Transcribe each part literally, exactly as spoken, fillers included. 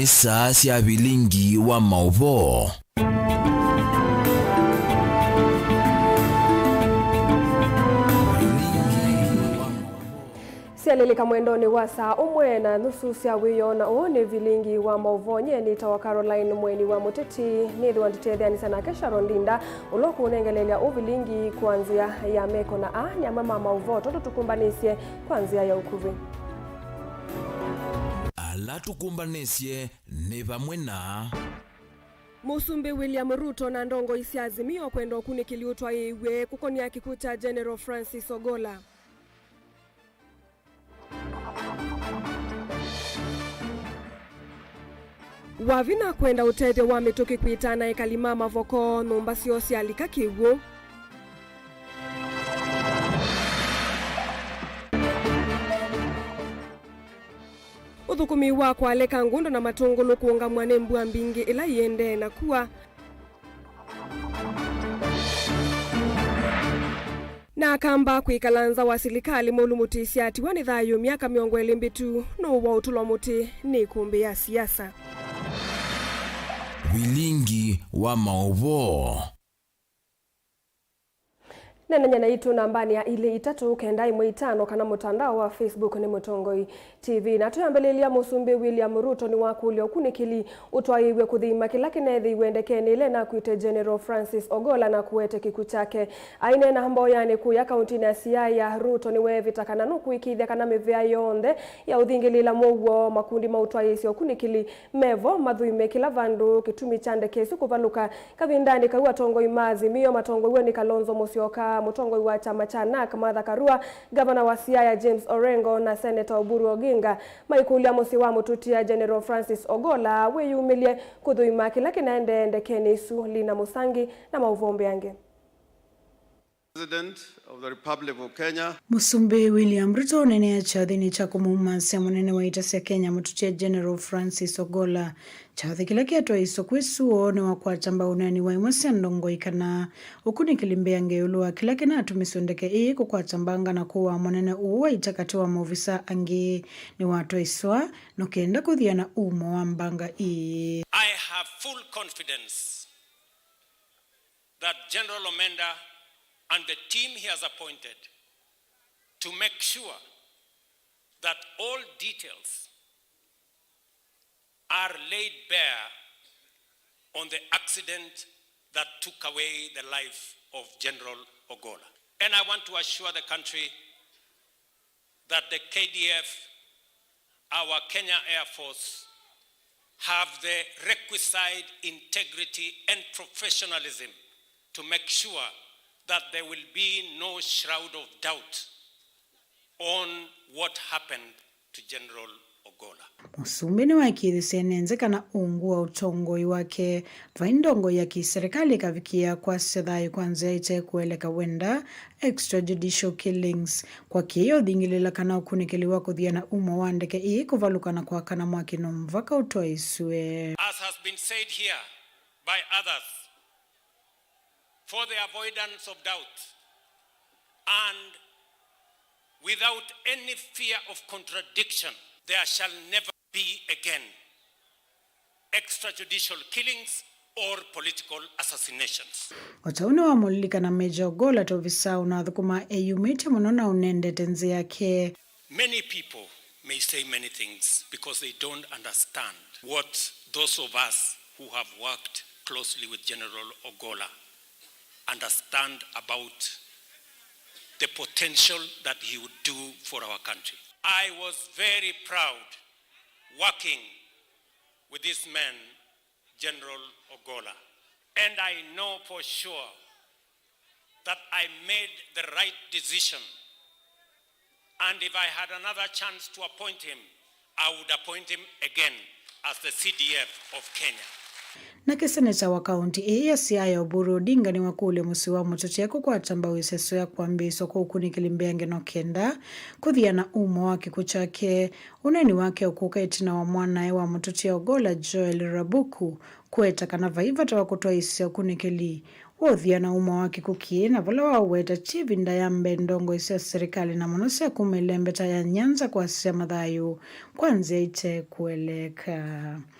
Saa sya vilingi wa maũvoo. Syalĩlĩka mwendonĩ wa saa ũmwe na nusu sya wĩoo, na ũũ nĩ vilingi wa maũvoo. Nyie nĩtawa Caroline Mweni wa Mũteti. Nĩthĩwa nditetheanĩsya nake Sharon Ndinda, ũla ũkũnengeleelya ũvilingi kwa nzĩa ya meko, na aa nĩ amwe ma maũvoo tondũ tũkũmbanĩsye kwa nzĩa ya ũkuvĩ. Ala tũkũmbanĩsye nĩ vamwe na. Mũsumbĩ William Ruto na ndongoi sya Azimio kwenda ũkunĩkĩli ũtwaĩĩw'e kũkonĩa kĩkw'ũ kya General Francis Ogolla. Wavinya kwenda ũtethyo wa mĩtũkĩ kwĩtana ekali ma Mavoko, nyũmba syoo syalika kĩw'ũ. Ũthũkũmi wa kwaleka ngũndũ na matũngũlũ kũũngamw'a nĩ mbua mbingĩ ĩla iendee na kua. Na akamba kwĩkala nza wa silikalĩ mũlumũtĩsya atiwa nĩ thayũ myaka mĩongo ĩlĩ mbĩtu nũũwa ũtũlwa mũtĩ nĩ ĩkũmbĩ ya siasa. Vilingi wa maũvoo. Nenany'a naitũ nambanĩ ya ilĩ itatũ kenda ĩmwe itano kana mũtandao wa Facebook nĩ Mũtongoi T V. Na twĩambĩlĩlya, Mũsumbĩ William Ruto nĩwakũlya ũkunĩkĩli ũtwaĩĩw'e kũthima kĩla kĩneethĩiwe ndekenĩ ĩla ĩnakuĩte General Francis Ogolla na kũete kĩkw'ũ kyake. Aineena mboyanĩ kũya kauntinĩ ya Siaya, Ruto nĩweevĩta kana nũkũĩkĩĩthya kana mĩvĩa yonthe ya ũthingĩlĩĩla mũuo, makundi ma ũtwaĩĩsya ũkunĩkĩli mevo mathuime kĩla vandũ kĩtumi kya ndeke ĩsu kũvalũka. Kavindanĩ kau, atongoi ma Azimio matongoew'e nĩ Kalonzo Musyoka, mũtongoi wa kyama kya NARC Martha Karua, ngavana wa Siaya James Orengo na Seneta Oburu Oginga maikũlya mũsyĩ wa mũtũtia General Francis Ogolla wĩyumĩlye kũthũima kĩla kĩnaendee ndekenĩ ĩsu. Lina Mũsangi na maũvoo mbeange. President of the Republic of Kenya. Mũsumbĩ William Ruto ũneenea kyathĩnĩ kya kũmũumasya mũnene wa ita sya Kenya, mũtũtia General Francis Ogolla. Kyathĩ kĩla kĩatwaĩĩswe kwĩ suo nĩwakwata mbau ũneeni wa imwe sya ndongoi kana ũkunĩkĩli mbeange ĩũlũ wa kĩla kĩnatumisye ndeke ĩĩ kũkwata mbanga na kũaa mũnene ũũ wa ita katĩ wa maovisa angĩ. Nĩwatwaĩswa nũkenda kũthiana umo wa mbanga ĩĩ. I have full confidence that General Omenda and the team he has appointed to make sure that all details are laid bare on the accident that took away the life of General Ogolla. And I want to assure the country that the K D F, our Kenya Air Force, have the requisite integrity and professionalism to make sure that there will be no shroud of doubt on what happened to General Ogolla. Mũsumbĩ nĩwakĩĩthisye ene nthĩ kana ungu wa ũtongoi wake, vai ndongoi ya kĩserĩkalĩ ĩkavikĩa kwasya thayũ kwa nzĩa ĩte kũeleka wenda, extrajudicial killings, kwa kĩĩ ũthingĩlĩla kana ũkunĩkĩli wa kũthiana umo wa ndeke ĩĩ kũvalũka na kwakana mwaki no mũvaka ũtwaĩsw'e. As has been said here by others, for the avoidance of doubt and without any fear of contradiction, there shall never be again extrajudicial killings or political assassinations. O ta ũu nĩwamũlilikana Major Ogolla ta ovisa ũnathũkũmaa eyumĩtye mũno na ũnendete nzĩ yake. Many people may say many things because they don't understand what those of us who have worked closely with General Ogolla understand about the potential that he would do for our country. I was very proud working with this man, General Ogolla, and I know for sure that I made the right decision, and if I had another chance to appoint him, I would appoint him again as the C D F of Kenya. Nake seneta wa kaunti ĩĩ ya Siaya, Oburu Odinga, nĩwakũlya mũsyĩ wa mũtũtia kũkwata mbau ĩseso ya kwambĩĩswa kwa ũkunĩkĩli mbeange no kenda kũthiana umo wa kĩkw'ũ kyake. Ũneeni wake ũkũka ĩtina wa mwanae wa mũtũtia Ogolla, Joel Rabuku, kũweta kana vai vata wa kũtwaĩĩsya ũkunĩkĩli Kũthya na umo wa kĩkw'ũ kĩĩ, na vala waweta ti ĩvinda ya mbee ndongoi sya serikali na mũno sya kuma ĩlembeta ya Nyanza kwasya mathayũ kwa nzĩa ite kũeleeka.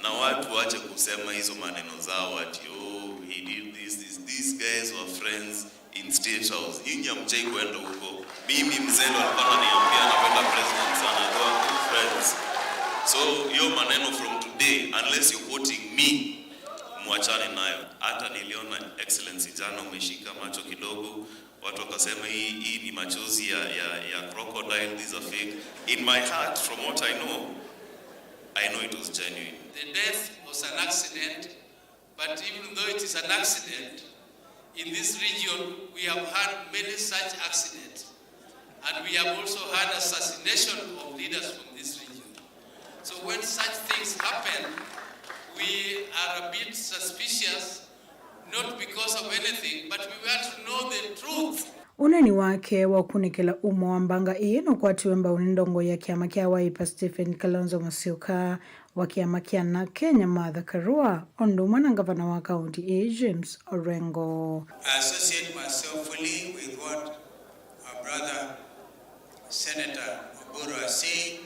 Na watu wache kusema hizo maneno zao ati, "Oh, he did this, this." These guys were friends in State House. Nyinyi hamjai kwenda huko. Mimi mzee ndo alikuwa ananiambia anapenda president sana. They were good friends. So, hiyo maneno from today, unless you're quoting me, mwachane nayo. Hata niliona Excellency jana umeshika macho kidogo. Watu wakasema, "Hii, hii ni machozi ya, ya, ya crocodile, these are fake." In my heart, from what I know, I know it was genuine. The death was an accident, but even though it is an accident, in this region we have had many such accidents, and we have also had assassination of leaders from this region. So when such things happen, we are a bit suspicious, not because of anything, but we want to know the truth. Ũneeni wake wa ũkunĩkĩla umo wa mbanga ĩĩ nũkwatiwe mbau nĩ ndongoi ya kĩama kya Wiper Stephen Kalonzo Musyoka wa kĩama kya NARC Kenya Martha Karua, o ũndũ ũmwe na ngavana wa kaunti ĩĩ James Orengo. I associate myself fully with what our brother Senator Oburu has said.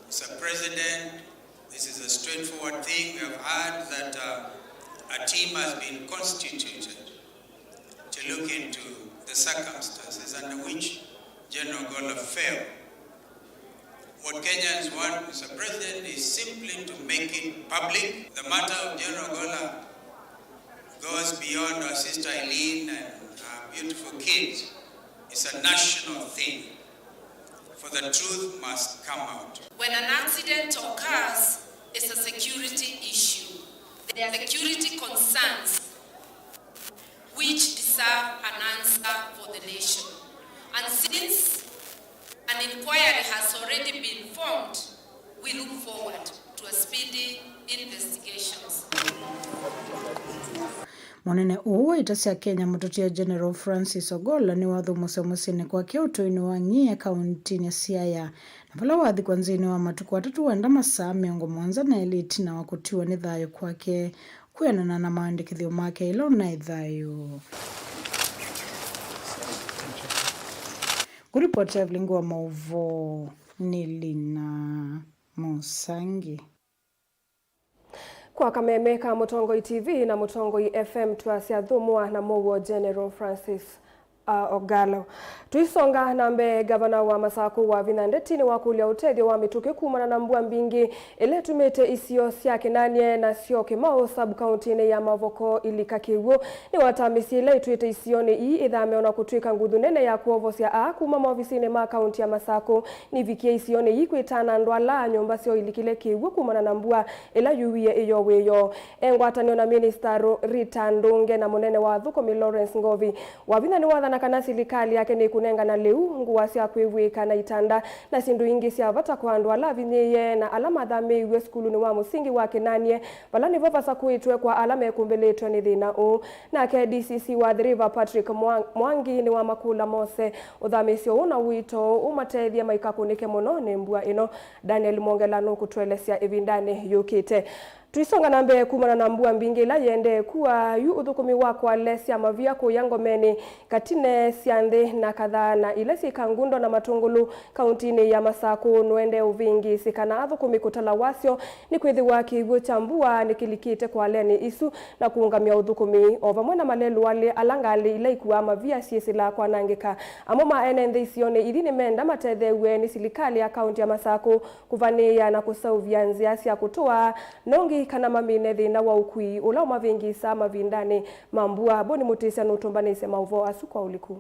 Mister President, this is a straightforward thing. We have heard that uh, a team has been constituted to look into the circumstances under which General Ogolla fell. What Kenyans want, Mister President, is simply to make it public. The matter of General Ogolla goes beyond our sister Eileen and her beautiful kids. It's a national thing. For the truth must come out. When an accident occurs, it's a security issue. There are security concerns which deserve an answer for the nation. And since an inquiry has already been formed, we look forward to a speedy investigations. Mũnene ũũ wa ita sya Kenya, Mũtũtia General Francis Ogolla, nĩwathũmũsya mũsyĩnĩ kwake ũtũinĩ wa Ng'ie, kauntinĩ ya Siaya, na vala wathikwa nthĩnĩ wa matukũ atatũ wenda masaa mĩongo mũonza na elĩ ĩtina wa kũtiwa nĩ thayũ kwake, kwĩanana na maandĩkĩthyo make ĩla ũnaĩ thayũ. Kũripoti ya vilingi wa maũvoo nĩ Lina Mũsangi. Kwa kameme ka Mũtongoi T V na Mũtongoi F M, twasya thũmũa na mũuo General Francis, uh, Ogallo. Tũisonga na mbee, ngavana wa Masakũ Wavinya Ndeti nĩwakũlya ũtethyo wa mĩtũkĩ kumana na mbua mbingĩ ĩla ĩtumĩte isio sya Kĩnanie na syo Kĩmaũ sub-kauntinĩ ya Mavoko ilika kĩw'ũ. Nĩwatambĩsye ila itwĩte isionĩ ii ithame, ona kũtw'ĩka nguthu nene ya kwovosya aa kuma maovisinĩ ma kaunti ya Masakũ nĩvikie isionĩ ii kwĩtana andũ ala nyũmba syoo ilikile kĩw'ũ kumana na mbua ĩla yuwie ĩyo wĩoo. E ngwatanĩo na Minista Ro-, Rita Ndũnge na mũnene wa athũkũmi Lawrence Ngovi, Wavinya nĩwathana kana silikalĩ yake nĩkũnengana lĩu ngũa sya kwĩvw'ĩka na itanda na syĩndũ ingĩ sya vata kwa andũ ala avinyĩĩe na ala mathamĩĩiw'e sukulunĩ wa mũsingi wa Kĩnanie, vala nĩvo vasakũĩtwe kwa ala mekumbĩlĩtwe nĩ thĩna ũũ. Nake D C C wa Athi River Patrick Mwa-, Mwangi nĩwamakũla mose ũthamĩsyo ũũ na ũito ũũ ũmatethye maikakũnĩke mũno nĩ mbua ĩno. Daniel Mwongela nũkũtũelesya ĩvindanĩ yũkĩte. Tũisonga na mbee, kumana na mbua mbingĩ ĩla yĩendee kua yu, ũthũkũmi wa kwalesya mavia kũya ngomenĩ, katine sya nthĩ na kathaa na ila syĩ Kangundo na Matũngũlũ kauntinĩ ya Masakũ nũendee ũvĩngĩĩsĩka, na athũkũmi kũtala wasyo nĩkwĩthĩwa kĩw'ũ kya mbua nĩkĩlikĩte kwalenĩ isu na kũũngamya ũthũkũmi o vamwe na malelũalĩ ala ngalĩ ila ikuaa mavia syĩsĩlaa kwanangĩka. Amwe ma ene nthĩ isionĩ ithi nĩmenda matetheew'e nĩ silikalĩ ya kaunti ya Masakũ kũvanĩĩa na kũseũvya nzĩa sya kũtũa nongi kana mamine thĩna wa ũkui ũla ũmavĩngĩĩsaa mavindanĩ ma mbua. Boni Mũtĩsya nũtũmbanĩsye maũvoo asu kwa ũliku.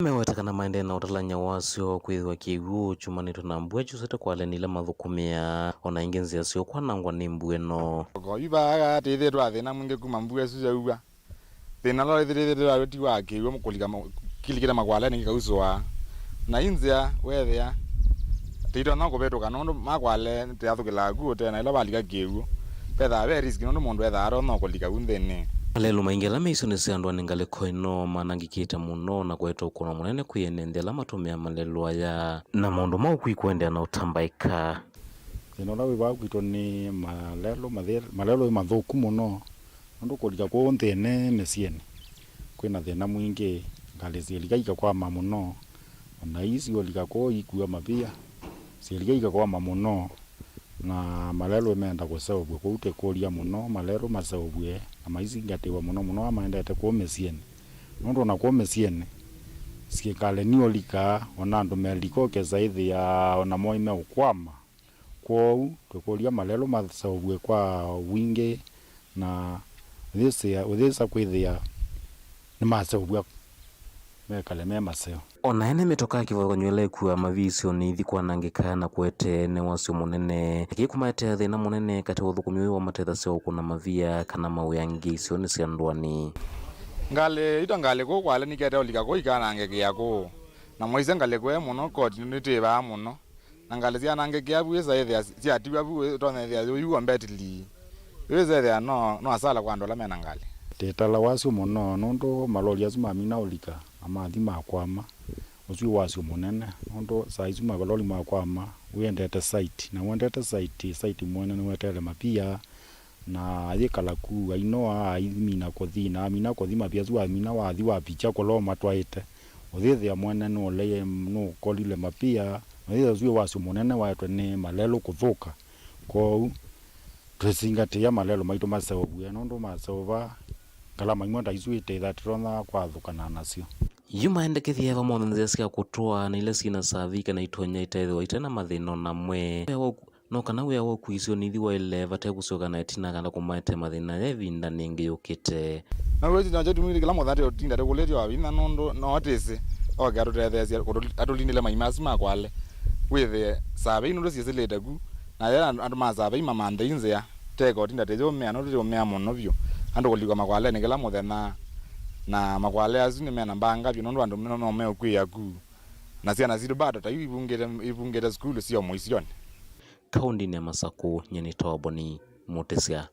Meweta kana maendee na ũtalany'a wasyo kwĩthĩwa kĩw'ũ kyumanĩtwe na mbua kyusĩte kwalenĩ ila mathũkũmĩaa, o na ĩngĩ nzĩa syoo kwanangwa nĩ mbua ĩno. Yu vaa tĩthĩtwe na thĩna mwingĩ kuma mbua ĩsu yaua. Thĩna ũla wĩthĩĩtwe wĩ ti wa kĩw'ũ kũlika ma-, kĩlikĩte makwalenĩ kĩkausũa. Na yu nzĩa weethĩa tũitonya kũvĩtũka nũndũ makwale tũyathũkĩlaa ku ũtee, na ĩla valika kĩw'ũ vethaa ve risk nũndũ mũndũ ethaa atonya kũlika u nthĩnĩ. Malelũ maingĩ ala me isionĩ sya ndũanĩ ngalĩko ĩno manangĩkĩte mũno na kũete ũkũno mũnene kwĩ ene nthĩ ala matũmĩaa malelũ aya, na maũndũ ma ũkui kũendeea na ũtambaĩka. Thĩna ũla wĩ vaa kwitũ nĩ malelũ, mathĩ-, malelũ nĩ mathũku mũno. Ũndũ kũlika kũũ nthĩnĩ mĩsyĩnĩ, kwĩna thĩna mwingĩ, ngalĩ syĩlika ikakwama mũno, o na ii siũlika kũũ ikua mavia, syĩlika ikakwama mũno, na malelũ meenda kũseũvw'a kũu. Tĩkũlya mũno malelũ maseũvw'e na maisingatĩwe mũno mũno ala maendete kũũ mĩsyĩnĩ, nũndũ o na kũũ mĩsyĩnĩ syĩ ngalĩ niũlikaa, o na andũ melika ũkesa ĩthĩa o namo meũkwama. Kwoou, tũkũlya malelũ maseũvw'e kwa wingĩ, na ũyĩsa, ũyĩsa kwĩthĩa nĩmaseũvw'a mekale me maseo. O na ene mĩtokaa kĩvathũkany'o ĩla ĩkuaa mavia isionĩ ithi kwanangĩka na kũete nĩ wasyo mũnene. Kĩĩ kũmaetea thĩna mũnene katĩ wa ũthũkũmi ũyũ wa matethasya ũkũna mavia kana mawĩa angĩ isionĩ sya ndũanĩ. Ngalĩ ita ngalĩ kũũ kwale nikete ũlika kũũ ikanangĩkĩa kũũ, na mwaisye ngalĩ kũe mũno koti nĩtĩvaa mũno. Na ngalĩ syanangĩkĩa vu ĩsa ĩthĩa syatiwa vu, ũtonya ĩthĩa yũiw'a mbetili. Yu ĩsa ĩthĩa no, no asala kwa andũ ala mena ngalĩ. Tĩtala wasyo mũno nũndũ maloli asu mamina ũlika na mathi makwama. Ũsu wĩ wasyo mũnene nũndũ saa isu maloli makwama, wĩendete site, na wendete site, site mwene nĩweteele mapia. Na ayĩkala ku ainoa aimina kũthi, na amina kũthi mavia asu amina wathi wavikya kũla ũmatwaĩte, ũyĩthĩa mwene nũle nũkolile mapia, na ũyĩthĩa ũsu wĩ wasyo mũnene waetwe nĩ malelũ kũthũka. Kwoou twĩsingatĩa malelũ maitũ maseũvw'e, nũndũ maseũva ngalama imwe ta isu ite ithatũ tũtonya kwathũkana nasyo. Yu maendekethya vamwe na nzĩa sya kũtwaa na ila syĩ na savi kana itonya itethĩwa ite na mathĩna o na mwe. No kana wĩa wa ũkui isionĩ ithi waĩle vate kũsyoka na ĩtina kana kũmaete mathĩna ya ĩvinda nĩngĩ yũkĩte. Na wĩsĩ nakyo tũmĩte kĩla mũthenya tũtinda tũkũlĩtye wa vinya nũndũ no atĩsĩ oke atũtetheesye kũtũ-, atũlindĩle maima asu ma kwale. Wĩthĩe savei nũndũ syĩsĩlĩte ku, na yĩla andũ ma savei mamanthe i nzĩa, teka ũtinda tũyũmĩa nũndũ tũyũmĩa mũno vyũ. Andũ kũlikwa makwalenĩ kĩla mũthenya, na makwale asu nĩmena mbanga vyũ nũndũ andũ no meũkw'ĩĩa ku. Na syana sitũ bado ta yu ivungĩte, ivungĩte sukulu syo mũisyonĩ. Kaũndĩnĩ ya Masakũ, nyie nĩ Toboni Mũtĩsya.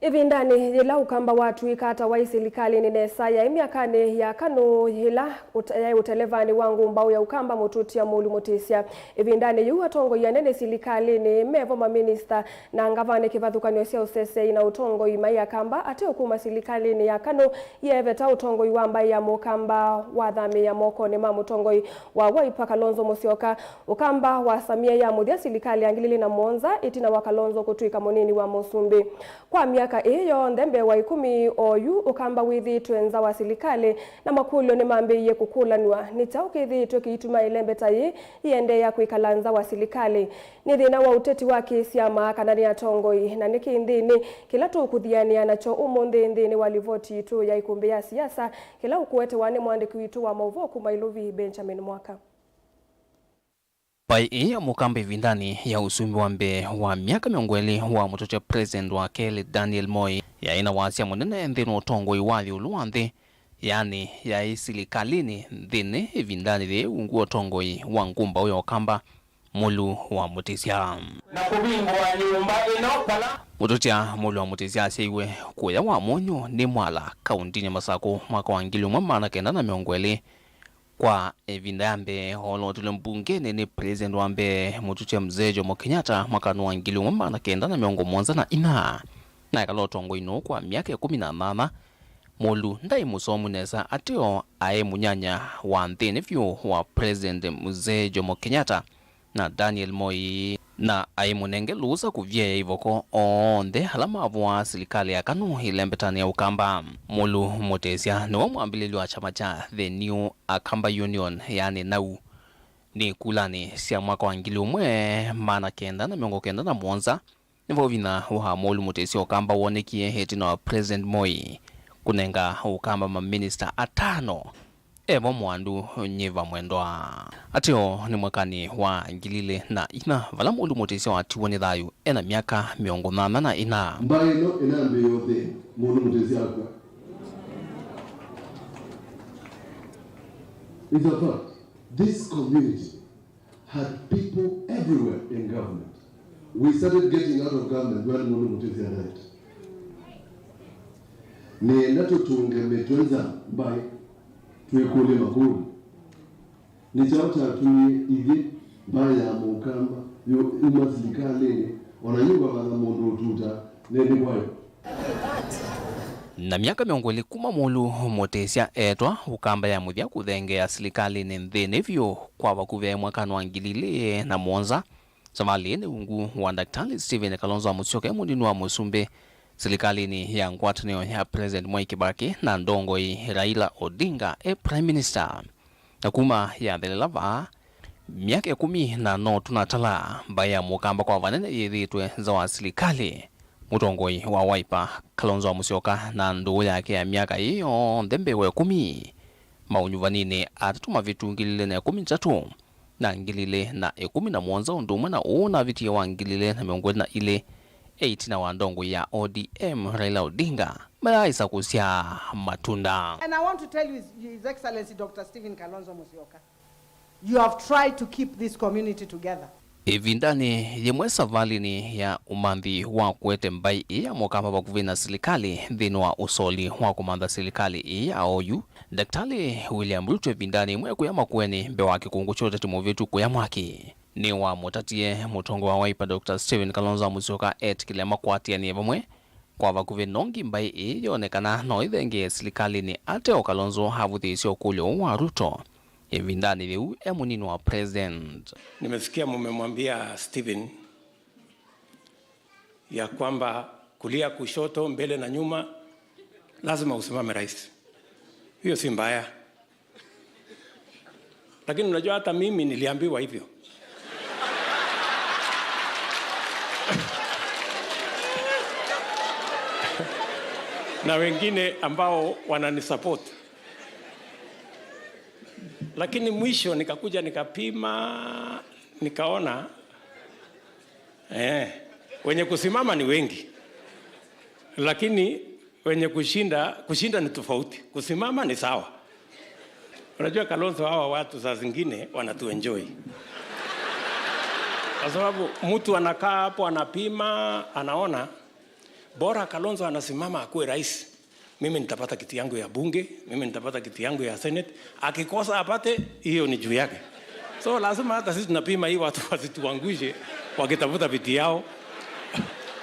Ĩvindanĩ yĩla Ũkamba watw'ĩka ata waĩ silikalĩnĩ nesa, yaĩ myakanĩ ya Kanu yĩla ũte-, yaĩ ũtelevanĩ wa ngũmbaũ ya Ũkamba Mũtũtia Mũlu Mũtĩsya. Ĩvindanĩ yĩu, atongoi anene silikalĩnĩ, mevo, maminista, na ngavana kĩvathũkany'o sya ũseseĩ na ũtongoi maĩ Akamba, ateo kuma silikalĩnĩ ya Kanu, yĩeveta ũtongoi wa mbaĩ ya Mũkamba wathamĩĩa mokonĩ ma mũtongoi wa Wiper Kalonzo Musyoka. Ũkamba wasamie ya mũthya silikalĩ ya ngili ilĩ na mũonza ĩtina wa Kalonzo kũtw'ĩka mũnini wa mũsumbĩ. Kwa myaka ĩĩ yonthe mbee wa ĩkũmi oyu, Ũkamba wĩthĩĩtwe nza wa silikalĩ, na makũlyo nĩmambĩĩie kũkũlanw'a, nĩ kyaũ kĩthĩĩtwe kĩituma ĩlembeta yĩĩ yĩendeea kwĩkala nza wa silikalĩ? Nĩ thĩna wa ũteti wa kĩsyama kana nĩ atongoi? Na nĩkĩ nthĩnĩ kĩla tũkũthianĩa nakyo ũmũnthĩ nthĩnĩ wa livoti yitũ ya ĩkũmbĩ ya siasa, kĩla ũkũetewa nĩ mũandĩki witũ wa maũvoo kuma Iluvi, Benjamin Mwaka. Mbaĩ ĩĩ ya Mũkamba ĩvindanĩ ya ũsumbĩ wa mbee wa myaka mĩongo ĩlĩ wa mũtũtya President wa kelĩ Daniel Moi yaĩ na wasya mũnene nthĩnĩ wa ũtongoi wa ĩũlũ wa nthĩ, yaani yaĩ silikalĩnĩ nthĩnĩ ĩvindanĩ yĩĩ ungu wa ũtongoi wa ngũmbaũ ya Ũkamba Mũlu wa Mũtĩsya. Na kũvingũa nyũmba ĩno vala. Mũtũtya Mũlu wa Mũtĩsya asyaiwe kũya wa Mũnyũ nĩ Mwala, kaũndĩnĩ ya Masakũ, mwaka wa ngili ĩmwe maana kenda na mĩongo ĩlĩ. Kwa ĩvinda ya mbee, oolotw'e mbungenĩ nĩ President wa mbee Mũtũtya Mzee Jomo Kenyatta mwakanĩ wa ngili ĩmwe maana kenda na mĩongo mũonza na ĩna, na ekala ũtongoinĩ ũũ kwa myaka ĩkũmi na nyanya. Mũlu ndaĩ mũsomu nesa, ateo aĩ mũnyanya wa nthĩnĩ vyũ wa President Mzee Jomo Kenyatta na Daniel Moi, na aimũnenge lũũsa kũvyeea ivoko onthe ala mavoaa silikalĩ ya Kanu ĩlembetanĩ ya Ũkamba. Mũlu Mũtĩsya nĩwe mwambĩlĩlyo wa kyama kya The New Akamba Union, yaani nau. Nĩ kulanĩ sya mwaka wa ngili ĩmwe maana kenda na mĩongo kenda na mũonza, nĩvo vinya wa Mũlu Mũtĩsya Ũkamba woonekie ĩtina wa President Moi kũnenga Ũkamba maminista atano. Evo Mwandu Nyiva Mwendwa. Ateo nĩ mwakanĩ wa ngili ilĩ na ĩna, vala Mũlu Mũtĩsya watiwa nĩ thayũ ena myaka mĩongo nyanya na ĩna. Mbaĩ ĩno ĩnambĩĩa ũthĩni, Mũlu Mũtĩsya akw'a. It's a fact. This community had people everywhere in government. We started getting out of government when Mũlu Mũtĩsya died. Nĩenda tũtũnge mĩtwe nza mbaĩ, twĩkũlye makũlyo. Nĩ kyaũ kyatumie ithyĩ mbaĩ ya Mũkamba yuma silikalĩnĩ, o na yu vavatha mũndũ ũtuta, Nĩ, nĩ kwayo. Na myaka mĩongo ĩlĩ kuma Mũlũ Mũtĩsya eetwa, Ũkamba ya mũthya kũthengeea silikalĩnĩ nthĩnĩ vyũ kwa vakuvĩ mwakanĩ wa ngili ilĩ na mũonza. Savalĩ nĩ ungu wa Daktari Stephen Kalonzo wa Musyoka e mũnini wa mũsumbĩ silikalĩnĩ ya ngwatanĩo ya President Mwai Kibaki na ndongoi Raila Odinga e Prime Minister. Na kuma yathelela vaa, myaka ĩkũmi na no tũnatala, mbaĩ ya Mũkamba kwa vanene yĩthĩĩtwe nza wa silikalĩ. Mũtongoi wa Wiper, Kalonzo wa Musyoka, na ndũũ yake ya myaka ĩĩ yonthe mbee wa ĩkũmi, maũnyuvaninĩ atatũ mavĩtu, ngili ilĩ na ĩkũmi na itatũ na ngili ilĩ na ĩkũmi na mũonza, ũndũ ũmwe na ũũ ũnavĩtie wa ngili ilĩ na mĩongo ĩlĩ na ilĩ, e ĩtina wa ndongoi ya O D M, Raila Odinga, mayaaĩsa kũsyaa matunda. And I want to tell you, His, His Excellency Doctor Stephen Kalonzo Musyoka, you have tried to keep this community together. Ĩvindanĩ yĩmwe savalĩnĩ ya ũmanthi wa kũete mbaĩ ĩĩ ya Mũkamba vakuvĩ na silikalĩ nthĩnĩ wa ũsoli wa kũmantha silikalĩ ĩĩ ya oyu, Daktari William Ruto ĩvindanĩ yĩmwe kũya Makueni mbee wa kĩkũngũ kya ũteti mũvĩtu kũya mwaki, nĩwamũtatie mũtongoi wa Wiper Doctor Stephen Kalonzo Musyoka etĩkĩle makwatĩanĩe vamwe kwa vakuvĩ nongi mbaĩ ĩĩ yone kana no ĩthengee silikalĩnĩ ate o Kalonzo avũthĩĩsye ũkũlyo ũũ wa Ruto ĩvindanĩ yĩu e mũnini wa President. Nimesikia mumemwambia Stephen ya kwamba kulia, kushoto, mbele na nyuma, lazima usimame rais. Hiyo si mbaya. Lakini unajua, hata mimi niliambiwa hivyo. Na wengine ambao wananisupport. Lakini mwisho nikakuja nikapima, nikaona, eh, wenye kusimama ni wengi. Lakini wenye kushinda, kushinda ni tofauti. Kusimama ni sawa. Unajua, Kalonzo, hawa watu saa zingine wanatuenjoy. Kwa sababu mtu anakaa hapo, anapima, anaona, bora Kalonzo anasimama akuwe rais, mimi nitapata kiti yangu ya bunge, mimi nitapata kiti yangu ya senate. Akikosa apate, hiyo ni juu yake. So lazima hata sisi tunapima hii watu wasituangushe wakitafuta viti yao.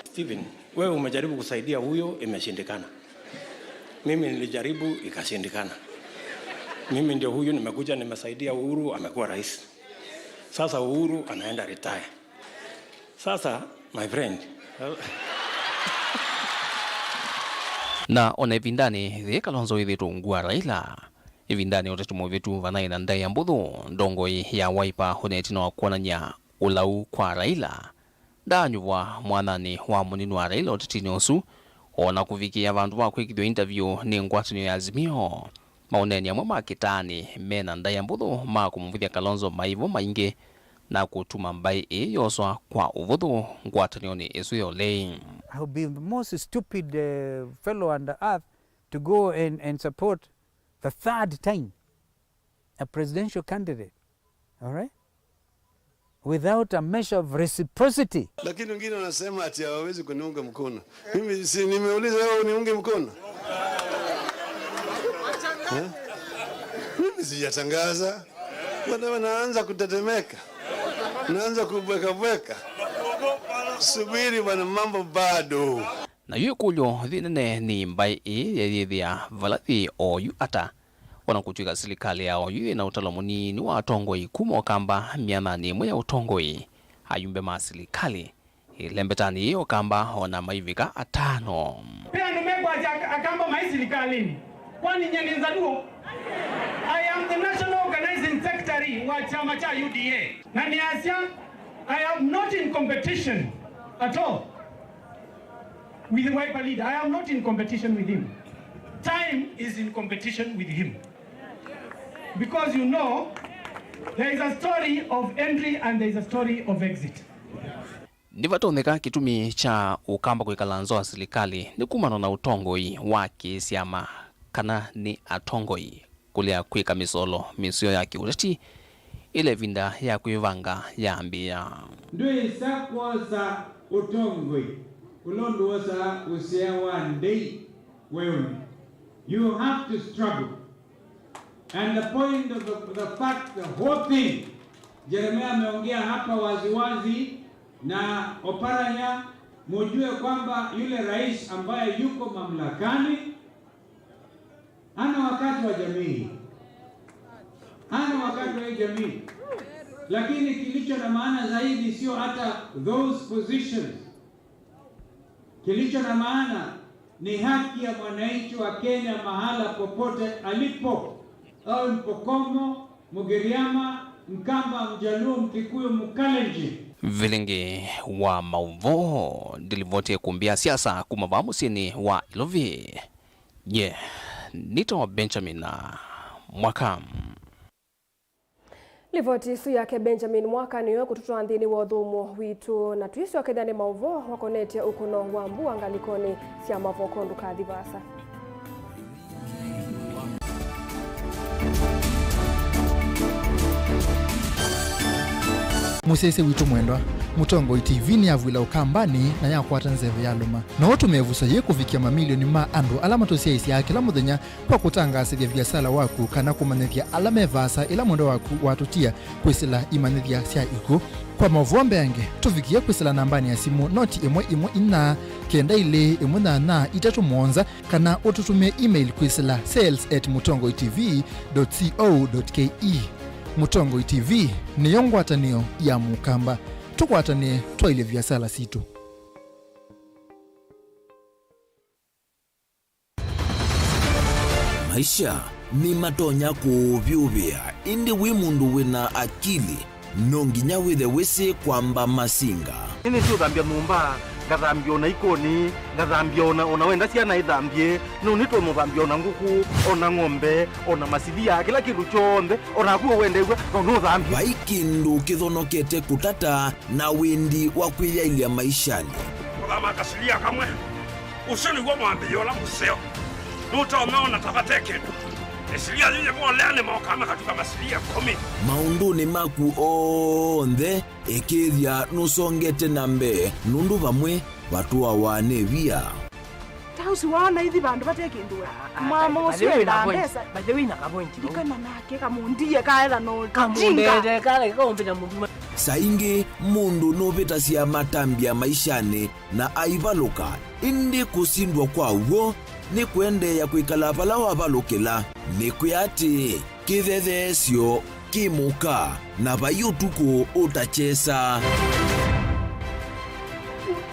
Stephen, wewe umejaribu kusaidia huyo, imeshindikana. Mimi nilijaribu, ikashindikana. Mimi ndio huyu, nimekuja, nimesaidia Uhuru, amekuwa rais. Sasa Uhuru anaenda retire. Sasa, my friend. Na ona ĩvindanĩ yĩĩ Kalonzo wĩthĩĩtwe ungu wa Raila. Ĩvindanĩ ũtatũ mũvĩtu vanaĩ na ndaĩa mbũthũ, ndongoi ya Wiper ũnetina wa kwonany'a ũlau kwa Raila. Ndaanyuvwa mwananĩ wa mũnini wa Raila ũtetinĩ ũsu, o na kũvikĩĩa vandũ va kwĩkĩthw'a interview nĩ ngwatanĩo ya Azimio. Maũneeni amwe ma kĩtaanĩ me na ndaĩa mbũthũ ma kũmũvũthya Kalonzo maivo maingĩ na kũtuma mbaĩ ĩĩ yoswa kwa ũvũthũ ngwatanĩonĩ ĩsu ya ũlei. I would be the most stupid, uh, fellow on the earth to go and, and support the third time a presidential candidate. All right? Without a measure of reciprocity. Lakini wengine wanasema ati hawawezi kuniunga mkono. Mimi si nimeuliza wewe uniunge mkono? Eh? Mimi sijatangaza. Bwana, naanza kutetemeka. Naanza kubweka bweka. Subiri bwana, mambo bado. Na yu ĩkũlyo yĩnene nĩ mbaĩ ĩĩ yeyĩthĩa vala yĩ oyu ata? O na kũtw'ĩka silikalĩ ya oyu yĩ na ũtalo mũnini wa atongoi kuma Ũkamba myananĩ ĩmwe ya ũtongoi, ayumbe ma silikalĩ ĩlembetanĩ yĩĩ Ũkamba o na maivika atano. Ve andũ mekwasya Ak-, Akamba mai silikalĩnĩ, kwani nyie nĩ Nzaluo? I am the national organizing secretary wa kyama kya U D A. Na nĩasya, I am not in competition at all with the Wiper leader. I am not in competition with him. Time is in competition with him. Because, you know, there is a story of entry and there is a story of exit. Nĩvatonyeka kĩtumi kya Ũkamba kwĩkala nza wa silikalĩ nĩ kumana na ũtongoi wa kĩsyama kana nĩ atongoi kũlea kwĩka mĩsolo mĩseo ya kĩũteti ĩla ĩvinda ya kwĩvanga yambĩĩa. Ndwĩsa kwosa ũtongoi ũla ũndũ wosaa ũsea wa ndei weũnĩ. You have to struggle. And the point of the, the fact, the whole thing, Jeremiah ameongea hapa waziwazi na Oparanya mujue kwamba yule rais ambaye yuko mamlakani ana wakati wa jamii, ana wakati wa hii jamii. Lakini kilicho na maana zaidi sio hata those positions. Kilicho na maana ni haki ya mwananchi wa Kenya mahala popote alipo, awe Mpokomo, Mugiriama, Mkamba, Mjaluo, Mkikuyu, Mkalenjin. Vilingi wa mauvoo ndilivoti ya kumbi ya siasa kuma vaa mũsyĩnĩ wa Ilovi. Nye nĩtawa Benjamin Mwaka. Livoti isu yake Benjamin Mwaka nĩyo ĩkũtũtwaa nthĩnĩ wa ũthũmũo witũ, na twĩsyokethya nĩ maũvoo makonetye ũkũno wa mbua ngalĩkonĩ sya mavoko. Ndũkathi vaasa. Mũsyaĩĩsya witũ mwendwa, Mũtongoi T V nĩyavw'ĩla Ũkambanĩ na yakwata nzeve yalũma. No ũtũme ĩvuso yĩĩ kũvikĩa mamilioni ma andũ ala matũsyaĩĩsyaa kĩla mũthenya kwa kũtangaasĩthya viasala waku kana kũmanyĩthya ala me vaasa ĩla mwendwa waku watũtia kwĩsĩla imanyĩthya sya ikw'ũ. Kwa maũvoo mbeange, tũvikĩe kwĩsĩla nambanĩ ya simũ noti ĩmwe ĩmwe inya kenda ilĩ ĩmwe nyanya itatũ mũonza, kana ũtũtũmĩe email kwĩsĩla sales at mũtongoi T V dot co dot K E. Mũtongoi T V nĩyo ngwatanĩo ya Mũkamba. Tũkwatanĩe twaĩlye viasala sitũ. Maisha nĩmatonya kũũvyũvĩa, ĩndĩ wĩ mũndũ wĩna akili, no nginya wĩthe wĩsĩ kwamba masinga. Nĩnĩsĩ ũthambya nyũmba, ngathambya ona ikoni, ngathambya ona, ona wenda syana ithambye, no nĩtũmũthambya ona ngũkũ, ona ng'ombe, ona masilia, kĩla kĩndũ kyonthe, ona naku ũwendeew'a, no nũthambye. Vai kĩndũ kĩthonokete kũtata na wĩndi wa kwĩyaĩlya maishanĩ. Kũthama kasilia kamwe. Ũsu nĩw'o mwambĩĩo ũla mũseo. Nũtonya ona ta vate kĩndũ. Ĩsilia yĩĩ yĩvoleanĩ mokaa makatuka masilia ĩkũmi. Maũndũnĩ maku onthe, ĩkĩĩthya nũsongete na mbee, nũndũ vamwe vatũawa nĩ via. Ta ũsu waona ithi vandũ vate kĩndũ we. Ah, ah, mama by the ũsu way, wĩna endaa point. Mbesa. By the way, wĩna ka point. Ndikana nake kamũndie kaetha no kamũndete kala kaũmbĩta mũndũ. Saa ingĩ mũndũ nũvĩtasya matambya maishanĩ na aivalũka, ĩndĩ kũsindwa kwa w'o nĩ kũendeea kwĩkala vala wavalũkĩla. Nĩkwĩa atĩĩ, kĩthetheesyo kĩ mũka, na vai ũtukũ ũtakyesa.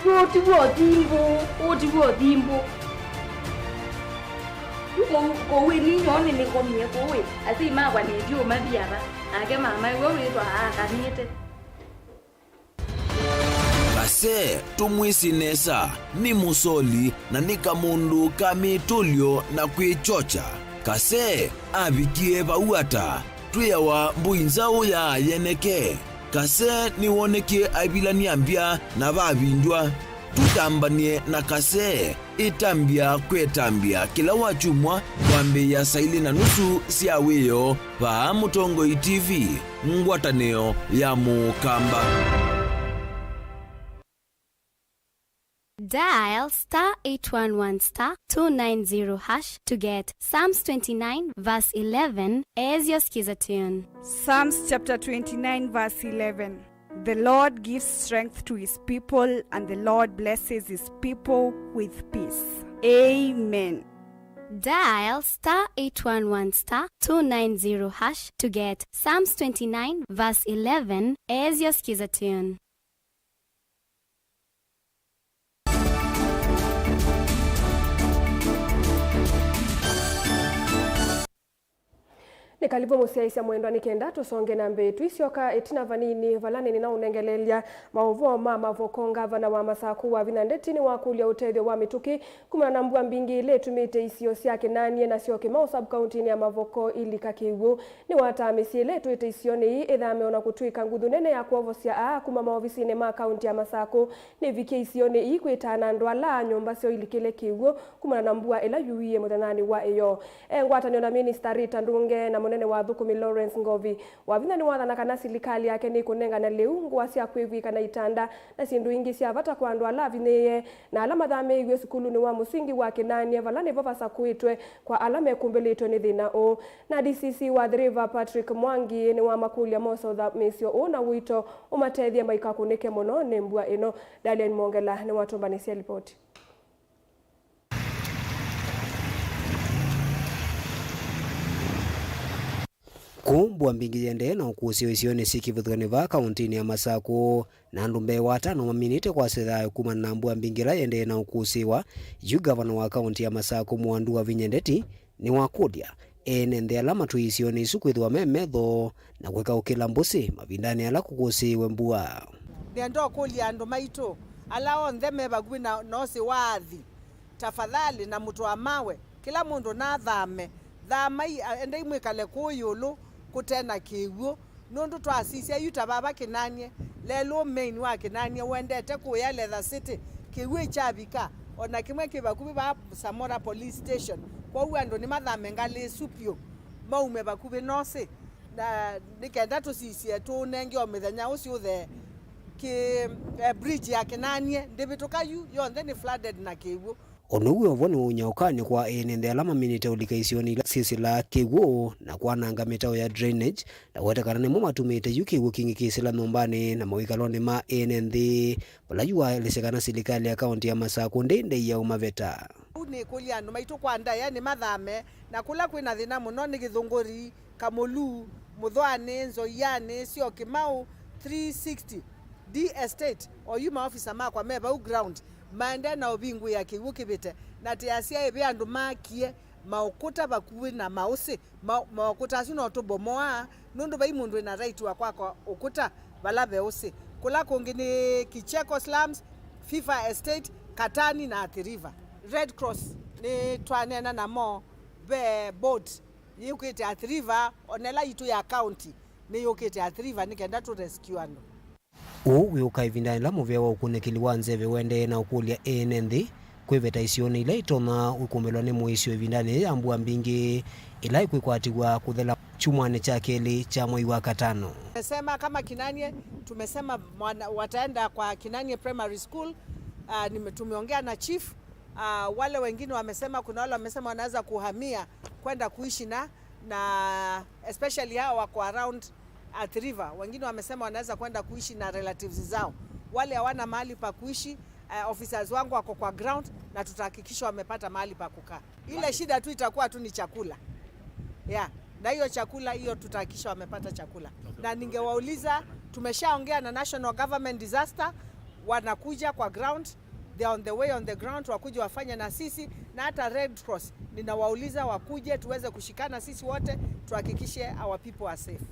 Ũũ ti w'o thimbũ, ũũ ti w'o thimbũ. Yu kũu, kũu ĩ ninyoo nĩnĩkomie kũu ĩ, asyai makwa nĩthyũũmathi ava, nake mama ĩw'o wĩthwa aakanĩte. Kase tũmwĩsĩ nesa, nĩ mũsoli na nĩ kamũndũ ka mĩtũlyo na kwĩkyokya. Kase avikie vau ata? Twĩawa mbũi nzaũ ya yeneke. Kase nĩwonekie aivilany'a mbya na vavindw'a. Tũtambany'e na Kase. Ĩtambya kwetambya kĩla wakyumwa kwambĩĩa saa ilĩ na nusu sya wĩoo vaa Mũtongoi T V, ngwatanĩo ya Mũkamba. Dial star eight one one star two nine zero hash to get Psalms twenty-nine verse eleven as your skiza tune. Psalms chapter twenty-nine verse eleven. The Lord gives strength to his people, and the Lord blesses his people with peace. Amen. Dial star eight one one star two nine zero hash to get Psalms twenty-nine verse eleven as your skiza tune. Nĩ kalivu mũsyaĩĩsya mwendwa, nĩ kenda tũsonge na mbee. Tũisyoka ĩtina vanini, vala nĩnĩnaũnengeleelya maũvoo ma mavoko, ngavana wa Masakũ Wavinya Ndeti nĩwakũlya ũtethyo wa mĩtũkĩ kumana na mbua mbingĩ ila itumĩte isio sya Kĩnanie na syo Kĩmaũ sub-kauntinĩ ya Mavoko ilika kĩw'ũ. Nĩwataa mĩsyĩ ĩla ĩtũĩte isionĩ ii ĩthame, ona kũtw'ĩka nguthu nene ya kwovosya aa kuma maovisinĩ ma kaunti ya Masakũ nĩvikie isionĩ ii kwĩtaa na andũ ala nyũmba syoo ilikĩle kĩw'ũ kumana na mbua ĩla yuie mũthenyanĩ wa ĩyoo. E ngwatanĩo na Minista Rita Ndunge na Mũnene wa athũkũmi Lawrence Ngovi Wavinya nĩwathana kana silikalĩ yake nĩkũnengane lĩu, ngũa sya kwĩvw'ĩka na itanda na syĩndũ ingĩ sya vata kwa andũ ala avinyĩĩe na ala mathamĩĩiw'e sukulunĩ wa mũsingi wa Kĩnanie, vala nĩvo vasakũĩtwe kwa ala mekumbĩlĩtwe nĩ thĩna ũũ. Na D C C wa Athi River Patrick Mwangi nĩwamakũlya mose ũthamĩĩsyo ũũ na ũito ũmatethye maikakũnĩke mũno nĩ mbua ĩno. Dalian Mwongela nĩwatũmbanĩsya lipoti. Kũu mbua mbingĩ yĩendee na ũkũsĩĩwa isionĩ syĩ kĩvathũkany'o vaa kaũntĩnĩ ya Masakũ, na andũ mbee wa atano maminĩte kwasya thayũ kumana na mbua mbingĩ ĩla yĩendee na ũkũsĩĩwa. Yu ngavana wa kaũntĩ ya Masakũ Mwandu Wavinya Ndeti nĩwakũlya ene nthĩ ala matwĩe isionĩ isu kwĩthĩwa me metho na kũikaũkĩla mbũsĩ mavindanĩ ala kũkũsĩĩwe mbua. Nĩenda ũkũlya andũ maitũ ala onthe me vakuvĩ na, na ũsĩ wa Athi, tafadhali, na mũtũa mawe, kĩla mũndũ nathame. Thamai, a, endai mwĩkale kũũ ĩũlũ kũte na kĩw'ũ, nũndũ twasisya yu ta vava Kĩnanie, lelũ main wa Kĩnanie wendete kũya Leather City, kĩw'ũ ĩkyavika, o na kĩmwe kĩ vakuvĩ vaa Samora Police Station. Kwoou andũ nĩmathame ngalĩ ĩsu vyũ, maume vakuvĩ na ũsĩ, na nĩ kenda tũsisye tũũnenge o mĩthenya ũsu ũthee kĩ, eh, bridge ya Kĩnanie ndĩvĩtũka yu, yonthe nĩ flooded na kĩw'ũ. Ũndũ wĩ o vo nĩwaumya ũkany'o kwa ene nthĩ ala maminĩte ũlika isionĩ ila syĩsĩlaa kĩw'ũ na kwananga mĩtao ya drainage, na kũweta kana nĩmo matumĩte yu kĩw'ũ kingĩ kĩsĩla nyũmbanĩ na mawĩkalonĩ ma ene nthĩ, vala yu waelesya kana silikalĩ ya kaũntĩ ya Masakũ ndĩndĩie ũmaveta. Ũu nĩkũlya andũ maitũ kwa ndaĩa nĩmathame, na kũla kwĩna thĩna mũno nĩ Gĩthũngũri, Kamũlu, Mũthũanĩ, Nzoianĩ, Syokimau, three sixty, D Estate, oyu maofisa makwa me vau ground, maendee na ũvingũĩa kĩw'ũ kĩvĩte, na tĩasya ĩvĩ andũ maakie maũkũta vakuvĩ na maũsĩ, ma-, maũkũta asu no tũbomoaa, nũndũ vai mũndũ wĩna right wa kwaka ũkũta vala ve ũsĩ. Kũla kũngĩ nĩ Kicheko Slums, FIFA Estate, Katani na Athi River. Red Cross nĩtwaneena namo, ve boat yũkĩte Athi River, ona ĩla yitũ ya county nĩyũkĩte Athi River nĩ kenda tũ rescue andũ. Ũu wĩũka ĩvindanĩ yĩla mũvĩa wa ũkunĩkĩli wa nzeve ũendee na ũkũlya ene nthĩ kwĩveta isionĩ ila itonya ũkũmbĩlwa nĩ mũisyo ĩvindanĩ yĩĩ ya mbua mbingĩ ĩla ĩkwĩkwatĩw'a kũthela kyumwanĩ kya kelĩ kya mwei wa katano. Tumesema kama Kinanie, tumesema mwana, wataenda kwa Kinanie Primary School. Ah, nime-, tumeongea na chief. Ah, wale wengine wamesema, kuna wale wamesema wanaweza kuhamia kwenda kuishi na, na especially hao wako around Athi River. Wengine wamesema wanaweza kwenda kuishi na relatives zao. Wale hawana mahali pa kuishi, eh, officers wangu wako kwa ground na tutahakikisha wamepata mahali pa kukaa. Ile shida tu itakuwa tu ni chakula. Yeah, na hiyo chakula hiyo tutahakikisha wamepata chakula. Na ningewauliza, tumeshaongea na National Government Disaster, wanakuja kwa ground. They are on the way on the ground, wakuje wafanye na sisi, na hata Red Cross ninawauliza wakuje tuweze kushikana sisi wote tuhakikishe our people are safe.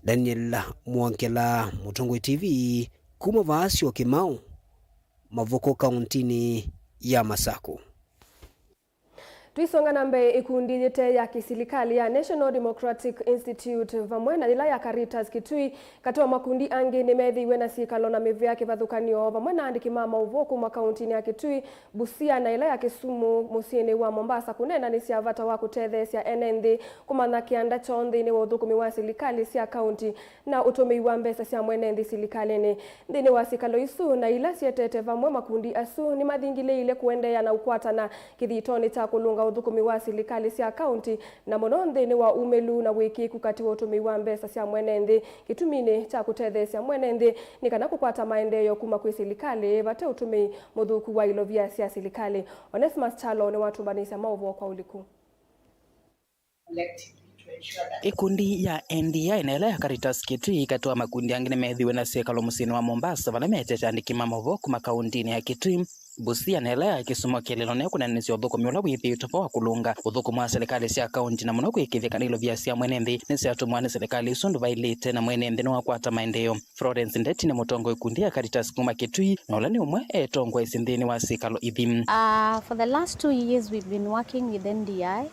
Daniel Mwongela, Mũtongoi T V, kuma vaa Syokimau, Mavoko, kauntinĩ ya Masakũ. Tũisonga na mbee, ĩkundi yĩte ya kĩsilikalĩ ya National Democratic Institute vamwe na yĩla ya Caritas Kitui, katĩ wa makundi angĩ, nĩmethĩiwe na syĩkalo na mĩvĩa kĩvathũkany'o vamwe na aandĩki ma maũvoo kuma kauntinĩ ya Kitui, Busia na ĩla ya Kisumu mũsyĩnĩ wa Mombasa kũneenanĩsya vata wa kũtetheesya ene nthĩ kũmanya kĩanda kyoo nthĩnĩ wa ũthũkũmi wa silikalĩ sya kaunti na ũtũmĩi wa mbesa sya mwene nthĩ silikalĩnĩ. Nthĩnĩ wa syĩkalo isu na ila sietete vamwe, makundi asu nĩmathingilĩĩile kũendeea na ũkwatana kĩthitonĩ kya kũlũnga ũthũkũmi wa silikalĩ sya kaunti, na mũno nthĩnĩ wa umĩlu na wĩkĩĩku katĩ wa ũtũmĩi wa mbesa sya mwene nthĩ kĩtuminĩ kya kũtetheesya mwene nthĩ nĩ kana kũkwata maendeeo kuma kwĩ silikalĩ vate ũtũmĩi mũthũku wa ilovia sya silikalĩ. Onesmus Kyalo nĩwatũmbanĩsya maũvoo kwa ũliku. Ĩkundi ya N D I na ĩla ya Caritas Kitui katĩ wa makundi angĩ nĩmeethĩiwe na syĩkalo mũsyĩnĩ wa Mombasa, vala meetete andĩki ma maũvoo kuma kauntinĩ ya Kitui, Busia na ĩla ya Kisumu kĩeleelo nĩ kũneenanĩsya ũthũkũmi ũla wĩthĩĩtwe vo wa kũlũnga ũthũkũmi wa silikalĩ sya kaunti, na mũno kũĩkĩĩthya kana ilovia sya mwene nthĩ nĩsyatũmwa nĩ silikalĩ isu ũndũ vaĩlĩte, na mwene nthĩ nĩwakwata maendeeo. Florence Ndeti nĩ mũtongoi ikundi ya Caritas kuma Kitui, na ũla nĩ ũmwe etongoesye nthĩnĩ wa syĩkalo ithi. Uh, for the last two years we've been working with N D I,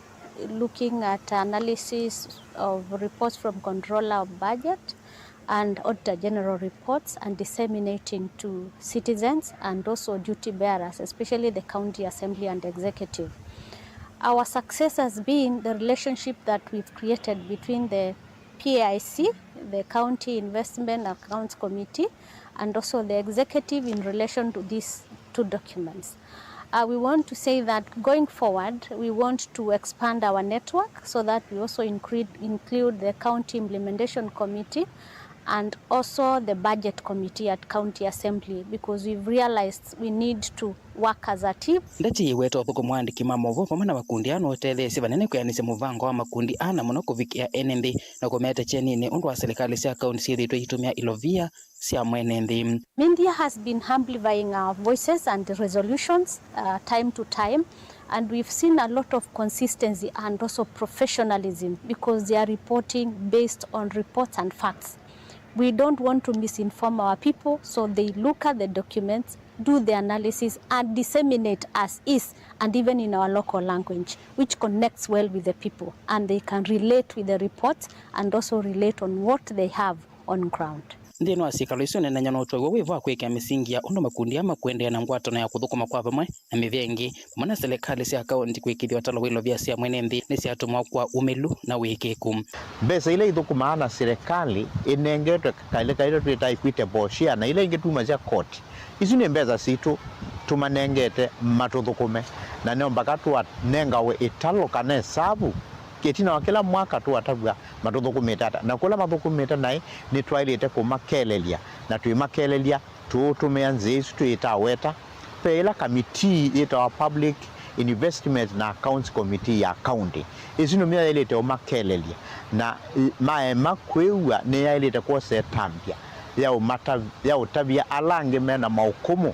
looking at analysis of reports from Controller of Budget and Auditor General reports and disseminating to citizens and also duty bearers, especially the County Assembly and Executive. Our success has been the relationship that we've created between the P A I C, the County Investment Accounts Committee, and also the executive in relation to these two documents. Uh, we want to say that going forward, we want to expand our network so that we also include, include the County Implementation Committee and also the Budget Committee at County Assembly, because we've realized we need to work as a team. Ndeto ĩweta ũthũkũmi wa andĩki ma maũvoo vamwe na makundi aa no ũtetheesye vanene kwĩanĩsya mũvango wa makundi aa, na mũno kũvikĩa ene nthĩ na kũmete kyeninĩ ũndũ wa silikalĩ sya kaunti syĩthĩĩtwe iitũmĩa ilovia sya mwene nthĩ. Media has been amplifying our voices and resolutions, uh, time to time, and we've seen a lot of consistency and also professionalism because they are reporting based on reports and facts. We don't want to misinform our people, so they look at the documents, do the analysis, and disseminate as is, and even in our local language, which connects well with the people, and they can relate with the reports and also relate on what they have on ground. Nthĩnĩ wa syĩkalo isu, nĩnenya no ũtwaĩwe wĩva wa kwĩkĩa mĩsingi ya ũndũ makundi aa makũendeea na ngwatano ya kũthũkũma kwa vamwe na mĩvĩa ĩngĩ, vamwe na silikalĩ sya kaunti kũĩkĩĩthya ũtalo wa ilovia sya mwene nthĩ nĩsyatũmĩwa kwa ũmĩlu na ũĩkĩĩku. Mbesa ila ithũkũmaa na silikalĩ ĩnengetwe kalĩ kaitũ twĩtaa equitable share, na ila ingĩ tumasya koti, isu nĩ mbesa sitũ tũmanengete matũthũkũme, na no mbaka tũanengawe ĩtalo kana ĩsavu ĩtina wa kĩla mwaka tũatavw'a matũthũkũmĩte ata, na kũla mathũkũmĩte naĩ nĩtwaĩlĩte kũmakelelya, na twĩmakelelya tũũtũmĩa nzĩa isu twĩĩtaa weta. Ve ĩla kamitii yĩtawa Public Investment na Accounts Committee ya county. Ĩsu nĩmyo yaĩlĩte ũmakelelya, na maema kwĩw'a nĩyaĩlĩte kwosa ĩtambya ya ũmata-, ya ũtavya ala angĩ me na maũkũmũ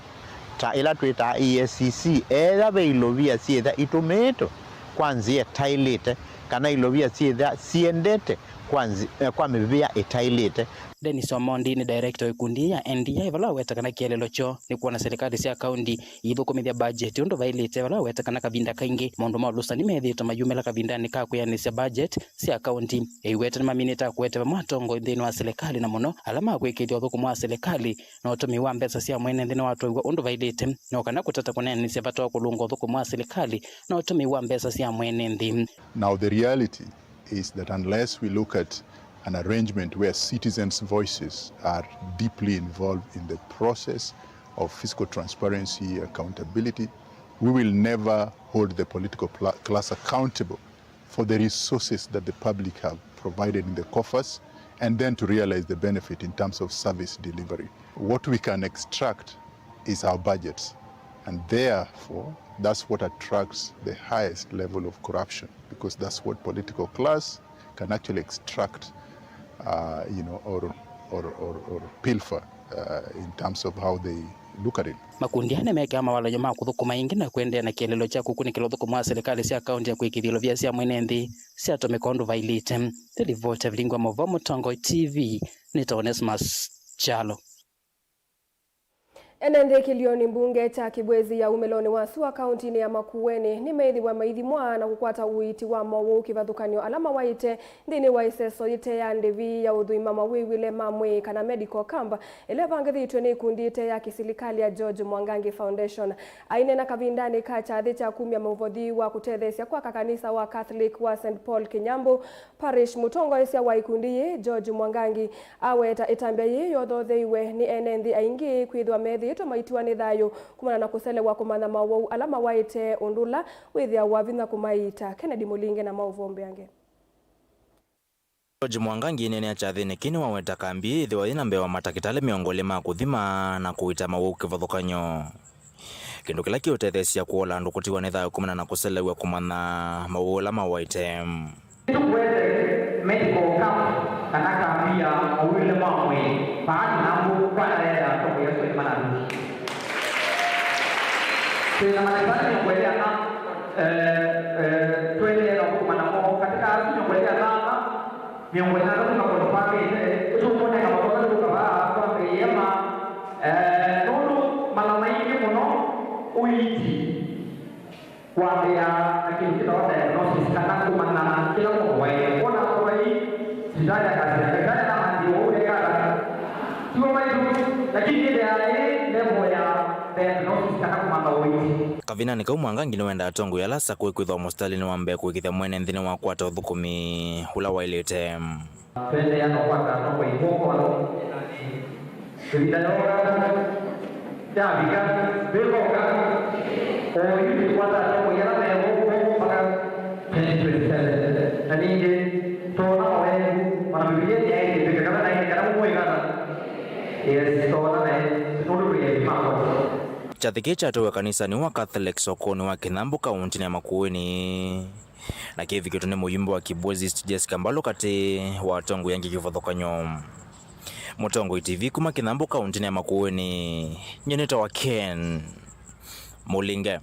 ta ĩla twĩtaa E A C C, ethĩwa ve ilovia syĩtha itũmĩĩtwe kwa nzĩa ĩtaĩlĩte, kana ilovia syĩtha siendete kwa nzi-, eh, kwa mĩvĩa ĩtaĩlĩte. Dennis Omondi nĩ director wa ĩkundi ya N D I, vala waweta kana kĩeleelo kyoo nĩ kwona silikalĩ sya kaunti iithũkũmĩthya mbajeti ũndũ vaĩlĩte, vala waweta kana kavinda kaingĩ maũndũ ma ũlũsani methĩĩtwe mayumĩla kavindanĩ ka kwĩanĩsya mbajeti sya kaunti. Eweta nĩmaminĩte kũete vamwe atongoi nthĩnĩ wa silikalĩ, na mũno ala makwĩkĩĩthya ũthũkũmi wa silikalĩ na ũtũmĩi wa mbesa sya mwene nthĩ nĩwatwaiw'a ũndũ vaĩlĩte, no kana kũtata kũneenanĩsya vata wa kũlũnga ũthũkũmi wa silikalĩ na ũtũmĩi wa mbesa sya mwene nthĩ. Now the reality is that unless we look at an arrangement where citizens' voices are deeply involved in the process of fiscal transparency, accountability, we will never hold the political pla-, class accountable for the resources that the public have provided in the coffers and then to realize the benefit in terms of service delivery. What we can extract is our budgets, and therefore that's what attracts the highest level of corruption, because that's what political class can actually extract, uh, you know, or, or, or, or pilfer, uh, in terms of how they look at it. Makundi aa nĩmekĩaa mawalany'o ma kũthũkũma ĩngĩ na kũendeea na kĩeleelo kya kũkunĩkĩla ũthũkũmi wa silikalĩ sya kaunti ya kũĩkĩĩthya ilovia sya mwene nthĩ syatũmĩka ũndũ vaĩlĩte. Nĩ livoti ya Vilingi wa Maũvoo Mũtongoi T V, nĩtawa Onesmus Kyalo. Ene nthĩ kĩlĩonĩ mbunge kya Kibwezi ya umĩlonĩ wa sua kauntinĩ ya Makueni nĩmeĩthĩwa maithimwa na kũkwata ũiiti wa mowau kĩvathũkany'o ala mawaĩte nthĩnĩ wa ĩseso yĩte ya ndĩvi ya ũthũima mawĩw'ĩle ma mwĩĩ kana medical camp ĩla ĩvangĩthĩtw'e nĩ ikundi ĩte ya kĩsilikalĩ ya George Mwangangi Foundation. Aineena kavindanĩ ka kyathĩ kya kumya mũvothi wa kũtetheesya kwa kakanisa wa Catholic wa Saint Paul Kĩnyambũ Parish, mũtongoesya wa ikundi yĩĩ, George Mwangangi, aweta ĩtambya yĩĩ yothotheiwe nĩ ene nthĩ aingĩ kwĩthĩwa methĩĩtwe maitiwa nĩ thayũ kumana na kũselewa kũmanya mawau ala mawaĩte, ũndũ ũla wĩthĩawa vinya kũmaiita. Kennedy Mũlinge na maũvoo mbeange. George Mwangangi aineenea kyathĩnĩ kĩĩ nĩwaweta kambi ĩĩ ĩthĩwa yĩ na mbee wa matakĩtalĩ mĩongo ĩlĩ ma kũthima na kũiita mawau kĩvathũkany'o. Kĩndũ kĩla kĩũtetheesya kũola andũ kũtiwa nĩ thayũ kumana na kũselew'a kũmanya mawau ala mawaĩte. Nĩtũkũete medical camp kana kambi ya mawĩw'ĩle ma mwĩĩ vaa Kĩnyambũ kwa ndaĩa ya atongoĩ asu elĩ manathũkie. Twĩ na mandakĩtalĩ mĩongo ĩlĩ ana, eh, eh, tũendeee na kũthũkũma namo. Katĩ ka asu mĩongo ĩlĩ ana, mĩongo ĩtandatũ makonfamĩte, ĩtũkũnenga makosa nĩ kũka vaa twambe ĩema, eh, nũndũ mala maingĩ mũno ũiiti wambĩaa na kĩndũ kĩtawa diagnosis, kana kũmanya kĩla mũndũ waĩle. Wona mũndũ ai sivitalĩ akasya, "Ndakĩtalĩ namanthiwe ũu eka ata?" Tiw'o maitũ, lakini ĩthĩaa ĩ level ya Kavindanĩ kau, Mwangangi nĩwendaa atongoi ala sakũi kwĩthĩwa mũsitalĩnĩ wa mbee kũĩkĩĩthya mwene nthĩnĩ wa kwata ũthũkũmi ũla waĩlĩte. Tũendeea na kwata atongoi kw'oko ĩvinda yooka, yavika, twĩkoka. Oyu nĩkwata atongoi ala me kw'oko mpaka twenty twenty-seven. Na ningĩ, tona oe, ona Mbivilia nĩyaĩlĩtw'ĩka kana naĩ kana mũmũĩkana. Yes, tona naĩ, nũndũ twĩ evi makwa. Kyathĩ kĩĩ kyatwaĩwe kanisanĩ wa Catholic sokonĩ wa Kĩnambũ kaũntĩnĩ ya Makueni, na kĩvikĩtwe nĩ mũyumbe wa Kibwezi East Jessica Mbalũ katĩ wa atongoi angĩ kĩvathũkany'o. Mũtongoi T V kuma Kĩnambũ kaũntĩnĩ ya Makueni, nyie nĩtawa Ken Mũlinge.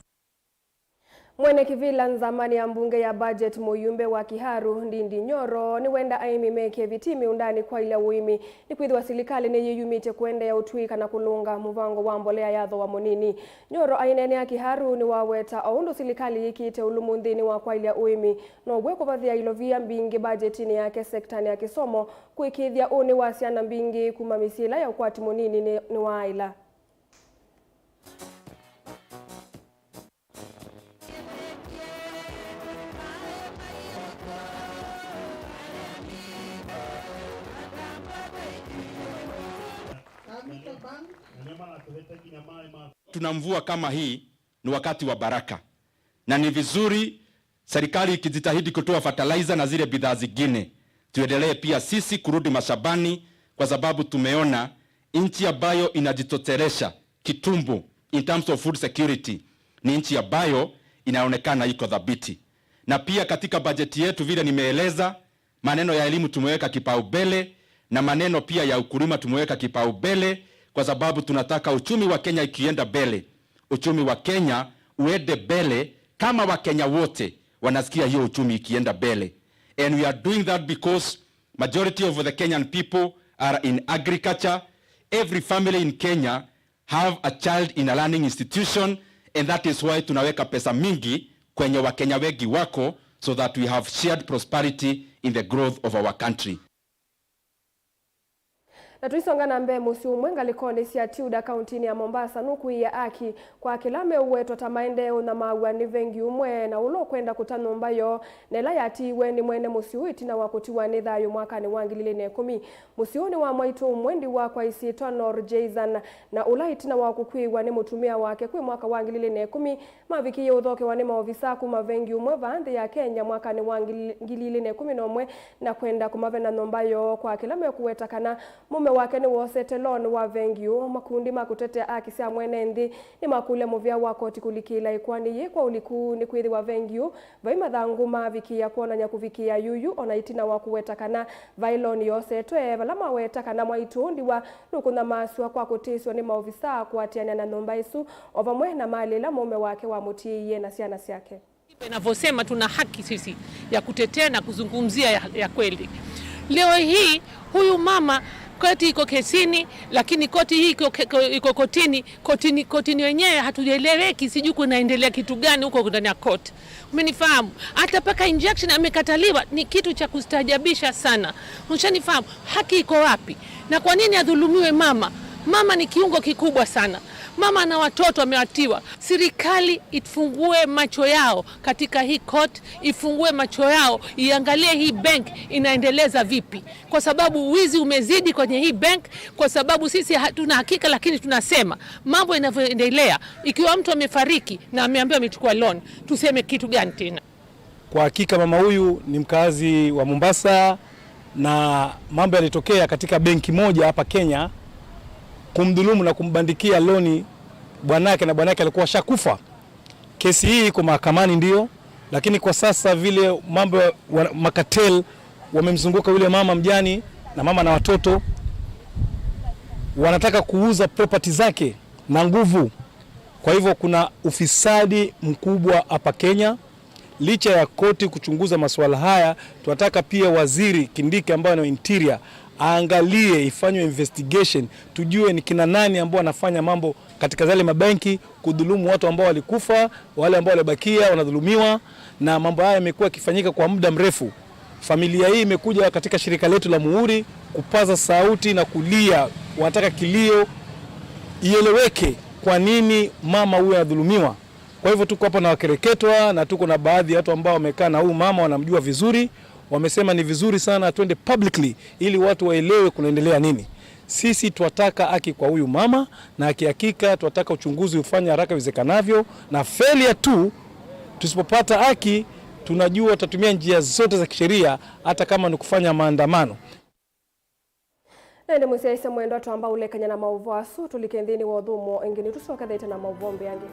Mwene kĩvĩla nzamani ya mbunge ya budget mũyumbe wa Kiharu, Ndindi Nyoro, nĩwenda aĩmi mekĩe vitii mĩũndanĩ kwaĩlya ũĩmi, nĩkwĩthĩwa silikalĩ nĩyĩyumĩtye kũendeea ũtw'ĩĩka na kũlũnga mũvango wa mbolea ya thooa mũnini. Nyoro aineenea Kiharu nĩwaweta o ũndũ silikalĩ yĩkĩte ũlũmũ nthĩnĩ wa kwaĩlya ũĩmi, now'o ĩkũvathĩa ilovia mbingĩ budgetinĩ yake sektanĩ ya kĩsomo, kũĩkĩĩthya ũnĩ wa syana mbingĩ kuma mĩsyĩ ĩla ya ũkwati mũnini nĩ, nĩwaaĩla. Tuna mvua kama hii, ni wakati wa baraka, na ni vizuri serikali ikijitahidi kutoa fertilizer na zile bidhaa zingine, tuendelee pia sisi kurudi mashambani, kwa sababu tumeona nchi ambayo inajitoshelesha kitumbo in terms of food security ni nchi ambayo inaonekana iko thabiti. Na pia katika bajeti yetu, vile nimeeleza, maneno ya elimu tumeweka kipaumbele, na maneno pia ya ukulima tumeweka kipaumbele, kwa sababu tunataka uchumi wa Kenya ikienda mbele, uchumi wa Kenya uende mbele kama Wakenya wote wanasikia hiyo uchumi ikienda mbele. And we are doing that because majority of the Kenyan people are in agriculture. Every family in Kenya have a child in a learning institution, and that is why tunaweka pesa mingi kwenye Wakenya wengi wako, so that we have shared prosperity in the growth of our country. Na tũisonga na mbee, mũsyĩ ũmwe ngalĩkonĩ sya Tudor, kauntinĩ ya Mombasa, nũkũĩe aki kwa kĩla meũwetwa ta maendee ũnyamaaw'a nĩ vengi ũmwe na ũla ũkwenda kũta nyũmba yoo, na ĩla yatiiwe nĩ mwene mũsyĩ ũũ ĩtina wa kũtiwa nĩ thayũ mwakanĩ wa ngili ilĩ na ĩkũmi. Mũsyĩ ũũ nĩ wa mwaitũ ũmwe ndiwa kwa ĩsyĩtwa Noor Jeizan, na ũla ĩtina wa kũkw'ĩĩw'a nĩ mũtumĩa wake kwĩ mwaka wa ngili ilĩ na ĩkũmi, mavikĩie ũthokewa nĩ maovisa kuma vengi ũmwe vaa nthĩ ya Kenya mwakanĩ wa ngili, ngili ilĩ na ĩkũmi na ũmwe, na kwenda kũmavena nyũmba yoo kwa kĩla mekũweta kana mũme wake nĩwosete loan wa vengi ũũ. Makundi ma kũtetea aki sya mwene nthĩ nĩmakũlya mũvĩa wa koti kũlikĩĩla ĩkoani yĩĩ kwa ũliku, nĩkwĩthĩwa vengi ũũ vai mathangũ maavikĩĩa kwonany'a kũvikĩĩa yuyu, ona ĩtina wa kũweta kana vai loan yosetwe, vala maweta kana mwaitũ ũũ ndiwa nũkũnyamaasw'a kwa kũtĩsw'a nĩ maovisa kũatĩanĩa na nyũmba ĩsu, o vamwe na malĩ ĩla mũũme wake wamũtiĩie na syana syake. Inavyosema tuna haki sisi ya kutetea na kuzungumzia ya, ya kweli. Leo hii huyu mama, koti iko kesini, lakini koti hii iko, iko, iko kotini, kotini, kotini wenyewe hatujaeleweki, sijui kunaendelea kitu gani huko ndani ya court. Umenifahamu? Hata mpaka injunction amekataliwa, ni kitu cha kustaajabisha sana. Ushanifahamu? Haki iko wapi? Na kwa nini adhulumiwe mama? Mama ni kiungo kikubwa sana. Mama na watoto amewatiwa. Serikali ifungue macho yao katika hii court, ifungue macho yao, iangalie hii bank inaendeleza vipi. Kwa sababu wizi umezidi kwenye hii bank, kwa sababu sisi hatuna hakika, lakini tunasema mambo inavyoendelea, ikiwa mtu amefariki na ameambiwa amechukua loan, tuseme kitu gani tena? Kwa hakika mama huyu ni mkazi wa Mombasa, na mambo yalitokea katika benki moja hapa Kenya, kumdhulumu na kumbandikia loni bwanake, na bwanake alikuwa shakufa. Kesi hii iko mahakamani ndio, lakini kwa sasa vile mambo ya wa-, makatel wamemzunguka yule mama mjani na mama na watoto, wanataka kuuza property zake na nguvu. Kwa hivyo kuna ufisadi mkubwa hapa Kenya. Licha ya koti kuchunguza masuala haya, tunataka pia waziri Kindiki ambaye ni wa interior aangalie, ifanywe investigation, tujue ni kina nani ambao wanafanya mambo katika zale mabenki, kudhulumu watu ambao walikufa, wale ambao walibakia wanadhulumiwa, na mambo haya yamekuwa yakifanyika kwa muda mrefu. Familia hii imekuja katika shirika letu la Muhuri kupaza sauti na kulia, wanataka kilio ieleweke. Kwa nini mama huyu anadhulumiwa? Kwa hivyo tuko hapa na wakereketwa na tuko na baadhi ya watu ambao wamekaa na huyu mama, wanamjua vizuri. Wamesema ni vizuri sana twende publicly ili watu waelewe kunaendelea nini. Sisi twataka haki kwa huyu mama, na kihakika twataka uchunguzi ufanye haraka iwezekanavyo, na failure tu, tusipopata haki, tunajua tutatumia njia zote za kisheria, hata kama ni kufanya maandamano. Na ĩndĩ mũsyaĩĩsya mwendwa, twamba ũlekany'a na maũvoo asu, tũlike nthĩnĩ wa ũthũmũo ĩngĩ, nĩtũsyokethete na maũvoo mbeange.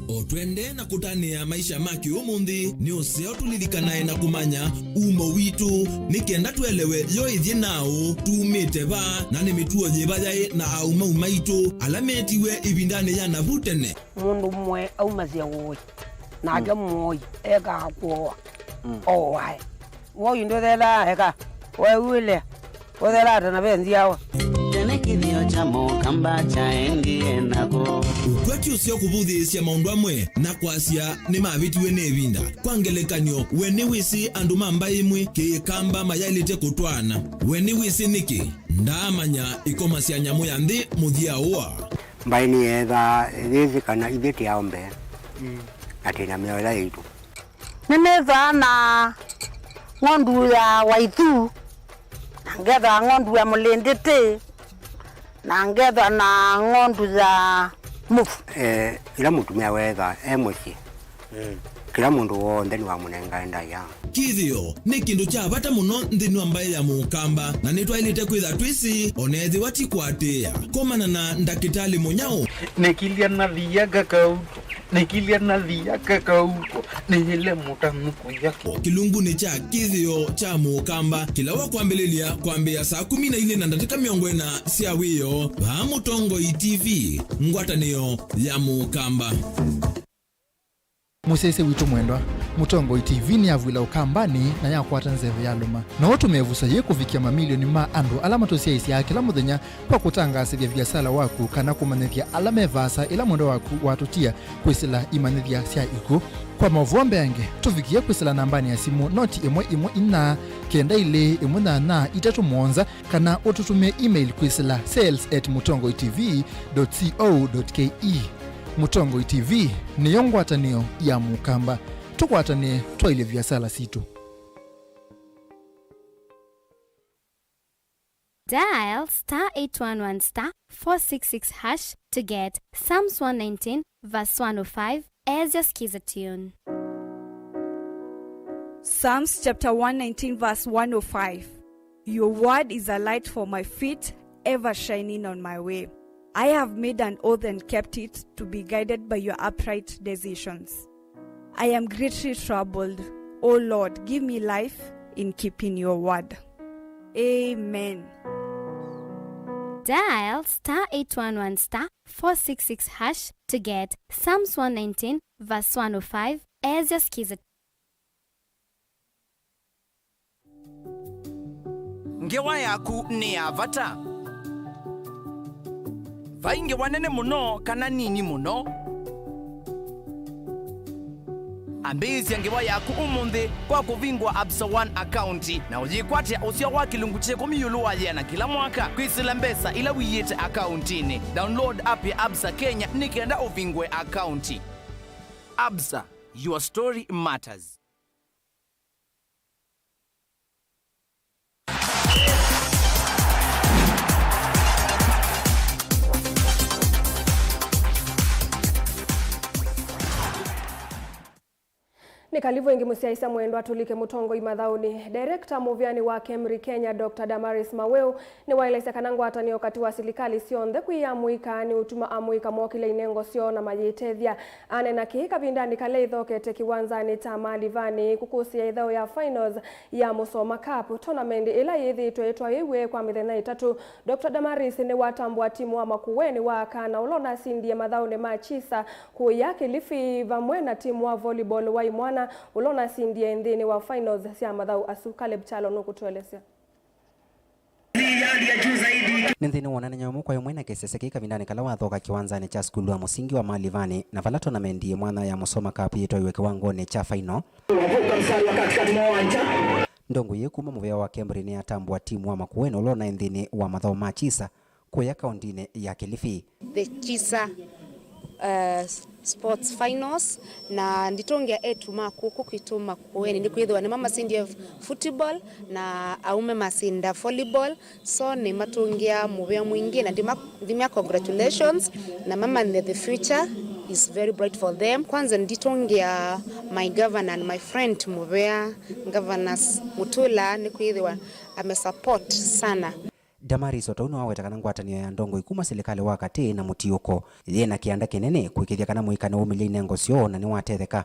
O twende na kũtanĩa maisha ma kĩũmũnthĩ, nĩ ũseo tũlilikanae na kũmanya umo witũ, nĩ kenda tũelewe yo ĩthyĩ naũ, tumĩte va, na nĩ mĩtuo yĩva yaĩ na aumau maitũ ala meetiwe ĩvindanĩ ya navu tene. Mũndũ mũe aumasya ũĩ, nake mũoi ekaa kũoa, oae. Woi ndũthelaa eka, weew'ĩlea, ũthelaa ta na ve nzyawa. Tene kĩthĩo kya Mũkamba kyaendie nako. Ũkwati ũseo kũvũthĩĩsya maũndũ amwe na kwasya nĩmavĩtiwe nĩ ĩvinda. Kwa ngelekany'o, we nĩwĩsĩ andũ ma mbaĩ ĩmwe Kĩkamba mayaĩlĩte kũtwaana? We nĩwĩsĩ nĩkĩ? Ndaamanya ĩkoma sya nyamũ ya nthĩ mũthya ũa. Mbaĩ nĩyeethaa yĩsĩ kana ithyĩ tĩ aũmbe, na twĩ na mĩao ĩla yaitũ. Nĩnĩthaa na ng'ondu ya waithu, na ngethaa ng'ondu ya mũlĩndĩtĩ, na ngethaa na ng'ondu ya mũvu. Eh, ĩla mũtumĩa weethaa e mũsyĩ, kĩla mũndũ w'onthe nĩwamũnengae ndaĩa. Kĩthĩo nĩ kĩndũ kya vata mũno nthĩnĩ wa mbaĩ ya Mũkamba, na nĩtwaĩlĩte kwĩtha twĩsĩ, o na ethĩwa ti kũatĩĩa. Komana na ndakĩtalĩ mũnyaũ. Nĩkilya nathia kakauto, nĩkilya nathia kakauto, nĩyĩle mũtanu kũya kĩ- Kĩlungunĩ kya kĩthĩo kya Mũkamba, kĩla wakwambĩlĩlya kwambĩĩa saa kũmi na ilĩ na ndatĩka mĩongo ĩna sya wĩoo, vaa Mũtongoi T V, ngwatanĩo ya Mũkamba. Mũsyaĩĩsya witũ mwendwa, Mũtongoi T V nĩyavw'ĩla Ũkambanĩ na yakwata nzeve yalũma. No ũtũme ĩvuso yĩĩ kũvikĩa mamilioni ma andũ ala matũsyaĩĩsyaa kĩla mũthenya kwa kũtangaasĩthya viasala waku kana kũmanyĩthya ala me vaasa ĩla mwendwa waku watũtia kwĩsĩla imanyĩthya sya ikw'ũ. Kwa maũvoo mbeange, tũvikĩe kwĩsĩla nambanĩ ya simũ noti ĩmwe ĩmwe inya kenda ilĩ ĩmwe nyanya itatũ mũonza, kana ũtũtũmĩe email kwĩsĩla sales at mũtongoi T V dot co dot K E. Mũtongoi T V nĩyo ngwatanĩo ya Mũkamba. Tũkwatanĩe twaĩlye viasala sitũ. Dial star eight one one star four six six hash to get Psalms one nineteen verse one oh five as your Skiza tune. Psalms chapter one nineteen verse one oh five. Your word is a light for my feet, ever shining on my way. I have made an oath and kept it, to be guided by your upright decisions. I am greatly troubled. O Lord, give me life in keeping your word. Amen. Dial star eight one one star four six six hash to get Psalms one nineteen verse one oh five as your Skiza. Ngewa yaku nĩ ya vata. Vai ngewa nene mũno kana nini mũno. Ambĩĩsya ngewa yaku ũmũnthĩ kwa kũvingũa Absa One account na ũyĩkwatĩa ũseo wa kĩlungu kya ĩkũmi ĩũlũ wa yĩana kĩla mwaka kwĩsĩla mbesa ila ũiĩte akauntinĩ. Download app ya Absa Kenya nĩ kenda ũvingũe akaunti. Absa, your story matters. Nĩ kalivu ĩngĩ mũsyaĩĩsya mwendwa, tũlike Mũtongoi mathaũnĩ. Director mũvĩanĩ wa KEMRI Kenya, Doctor Damaris Maweu, nĩwaelesya kana ngwatanĩo katĩ wa silikalĩ syonthe kwĩ amũika nĩ ũtuma amũika mokĩlya inengo syoo na mayĩtethya. Aneena kĩĩ kavindanĩ kala ĩthokete kĩwanzanĩ kya Malivani kũkũsĩĩa ĩthaũ ya finals ya Musoma Cup, tournament ĩla yĩthĩĩtwe ĩtwaĩĩw'e kwa mĩthenya ĩtatũ. Doctor Damaris nĩwatambũa timu wa Makueni wa Akana ũla ũnasindie mathaũnĩ ma Chisa kũya Kilifi, vamwe na timu wa volleyball wa Imwana ũla ũnasindie nthĩnĩ wa finals sya mathaũ asu. Caleb Kyalo nũkũtũelesya. Nĩ nthĩnĩ wa ũneenany'a ũmwe kwa ĩmwe na kĩsese kĩĩ kavindanĩ kala wathoka kĩwanzanĩ kya sukulu wa mũsingi wa Malivani, na vala tonamendi mwanya ya Musoma Cup yĩtwaiwe kĩwangonĩ kya final. Ndongoi yĩ kuma mũvĩa wa Kembri nĩyatambũa timu wa Makueni ũla ũnaĩ nthĩnĩ wa mathaũ ma Chisa kũya kaũndĩnĩ ya Kilifi. The Chisa, uh, sports finals, na nditũngĩa eĩtu ma kũkũ kwitũ Makueni nĩkwĩthĩwa nĩmo masindie football na aũme masinda volleyball. So nĩmatũngĩa mũvea mwingĩ na ndima-, ndimea congratulations, na mamanye the future is very bright for them. Kwanza nditũngĩa my governor and my friend mũvea Governor Mutula nĩkwĩthĩwa amesupport sana. Damaris o ta ũu nĩwaweta kana ngwatanĩo ya ndongoi kuma silikalĩ wa katĩ na mũtiũko yĩ na kĩanda kĩnene kũĩkĩĩthya kana mũika nĩwaumĩlya inengo syoo na nĩwatetheka.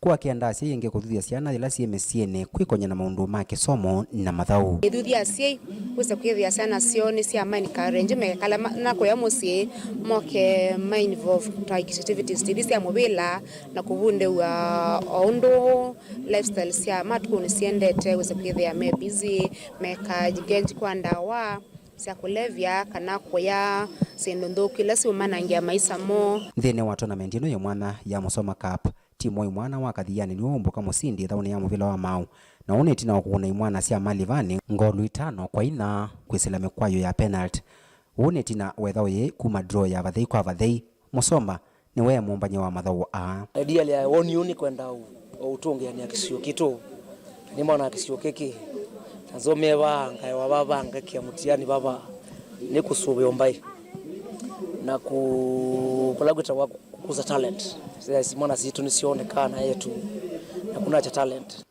Kũakĩa nda asyai aingĩ kũthuthya syana yĩla syĩ mĩsyĩnĩ kwĩkony'a na maũndũ ma kĩsomo na mathaũ. Ĩthuthya asyai wĩse kwĩthĩa syana syoo nĩ sya ma encourage mekala ma-, na kũya mũsyĩ moke ma involve ta activities tithi sya mũvĩla na kũvundĩw'a o ũndũ lifestyle sya matukũnĩ siendete, wĩse kwĩthĩa me busy, meka engage kwa ndawa sya kũlevya kana kũya syĩndũ nthũku ila siũmanangĩa maisa moo. Nthĩnĩ wa tournament ĩno yĩ mwanya ya Musoma Cup, timu wa imwana wa Kathiani nĩwaumbũka mũsindi ĩthaũnĩ ya mũvĩla wa maũ, na ũũ nĩ ĩtina wa kũkũna imwana sya Malivani ngolu itano kwa inya kwĩsĩla mĩkwayũ ya penalty. Ũũ nĩ ĩtina wa ĩthaũ yĩĩ kuma draw ya vathei kwa vathei. Musoma nĩwe mũmbany'a wa mathaũ aa. Ideally, woni ũũ nĩ kwenda ũ-, ũtũngĩanĩa kĩsio kitũ. Nĩ mwana wa kĩsio kĩkĩ. Na nzomie vaa, ngaewa vava, ngakia mũtiani vava. Nĩ kũsũvĩa mbaĩ. Na ku-, kũla kwĩtawa kũkuza talent. Yes, mwana sitũ nĩsyonekaa na yetu. Na kunakya talent.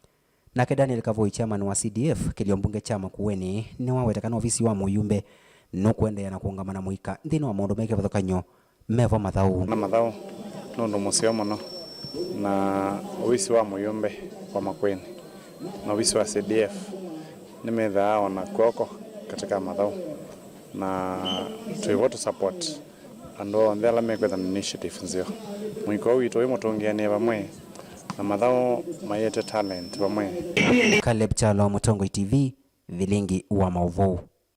Nake Daniel Kavoi, chairman wa C D F, kĩlio mbunge kya Makueni, nĩwaweta kana ovisi wa mũyumbe nũkũendeea na kũũngama na mũika nthĩnĩ wa maũndũ me kĩvathũkany'o mevo mathaũ. Na mathaũ nĩ ũndũ mũseo mũno, na ovisi wa mũyumbe wa Makueni na ovisi wa C D F nĩmethaa ona kw'oko katika mathaũ, na twĩvo tũ support andũ onthe ala mekwĩtha na initiative nzeo. Mũiko ũũ witũ wĩ mũtũngĩanĩe vamwe, na mathaũ mayĩte talent vamwe. Caleb Kyalo, Mũtongoi T V, vilingi wa maũvoo.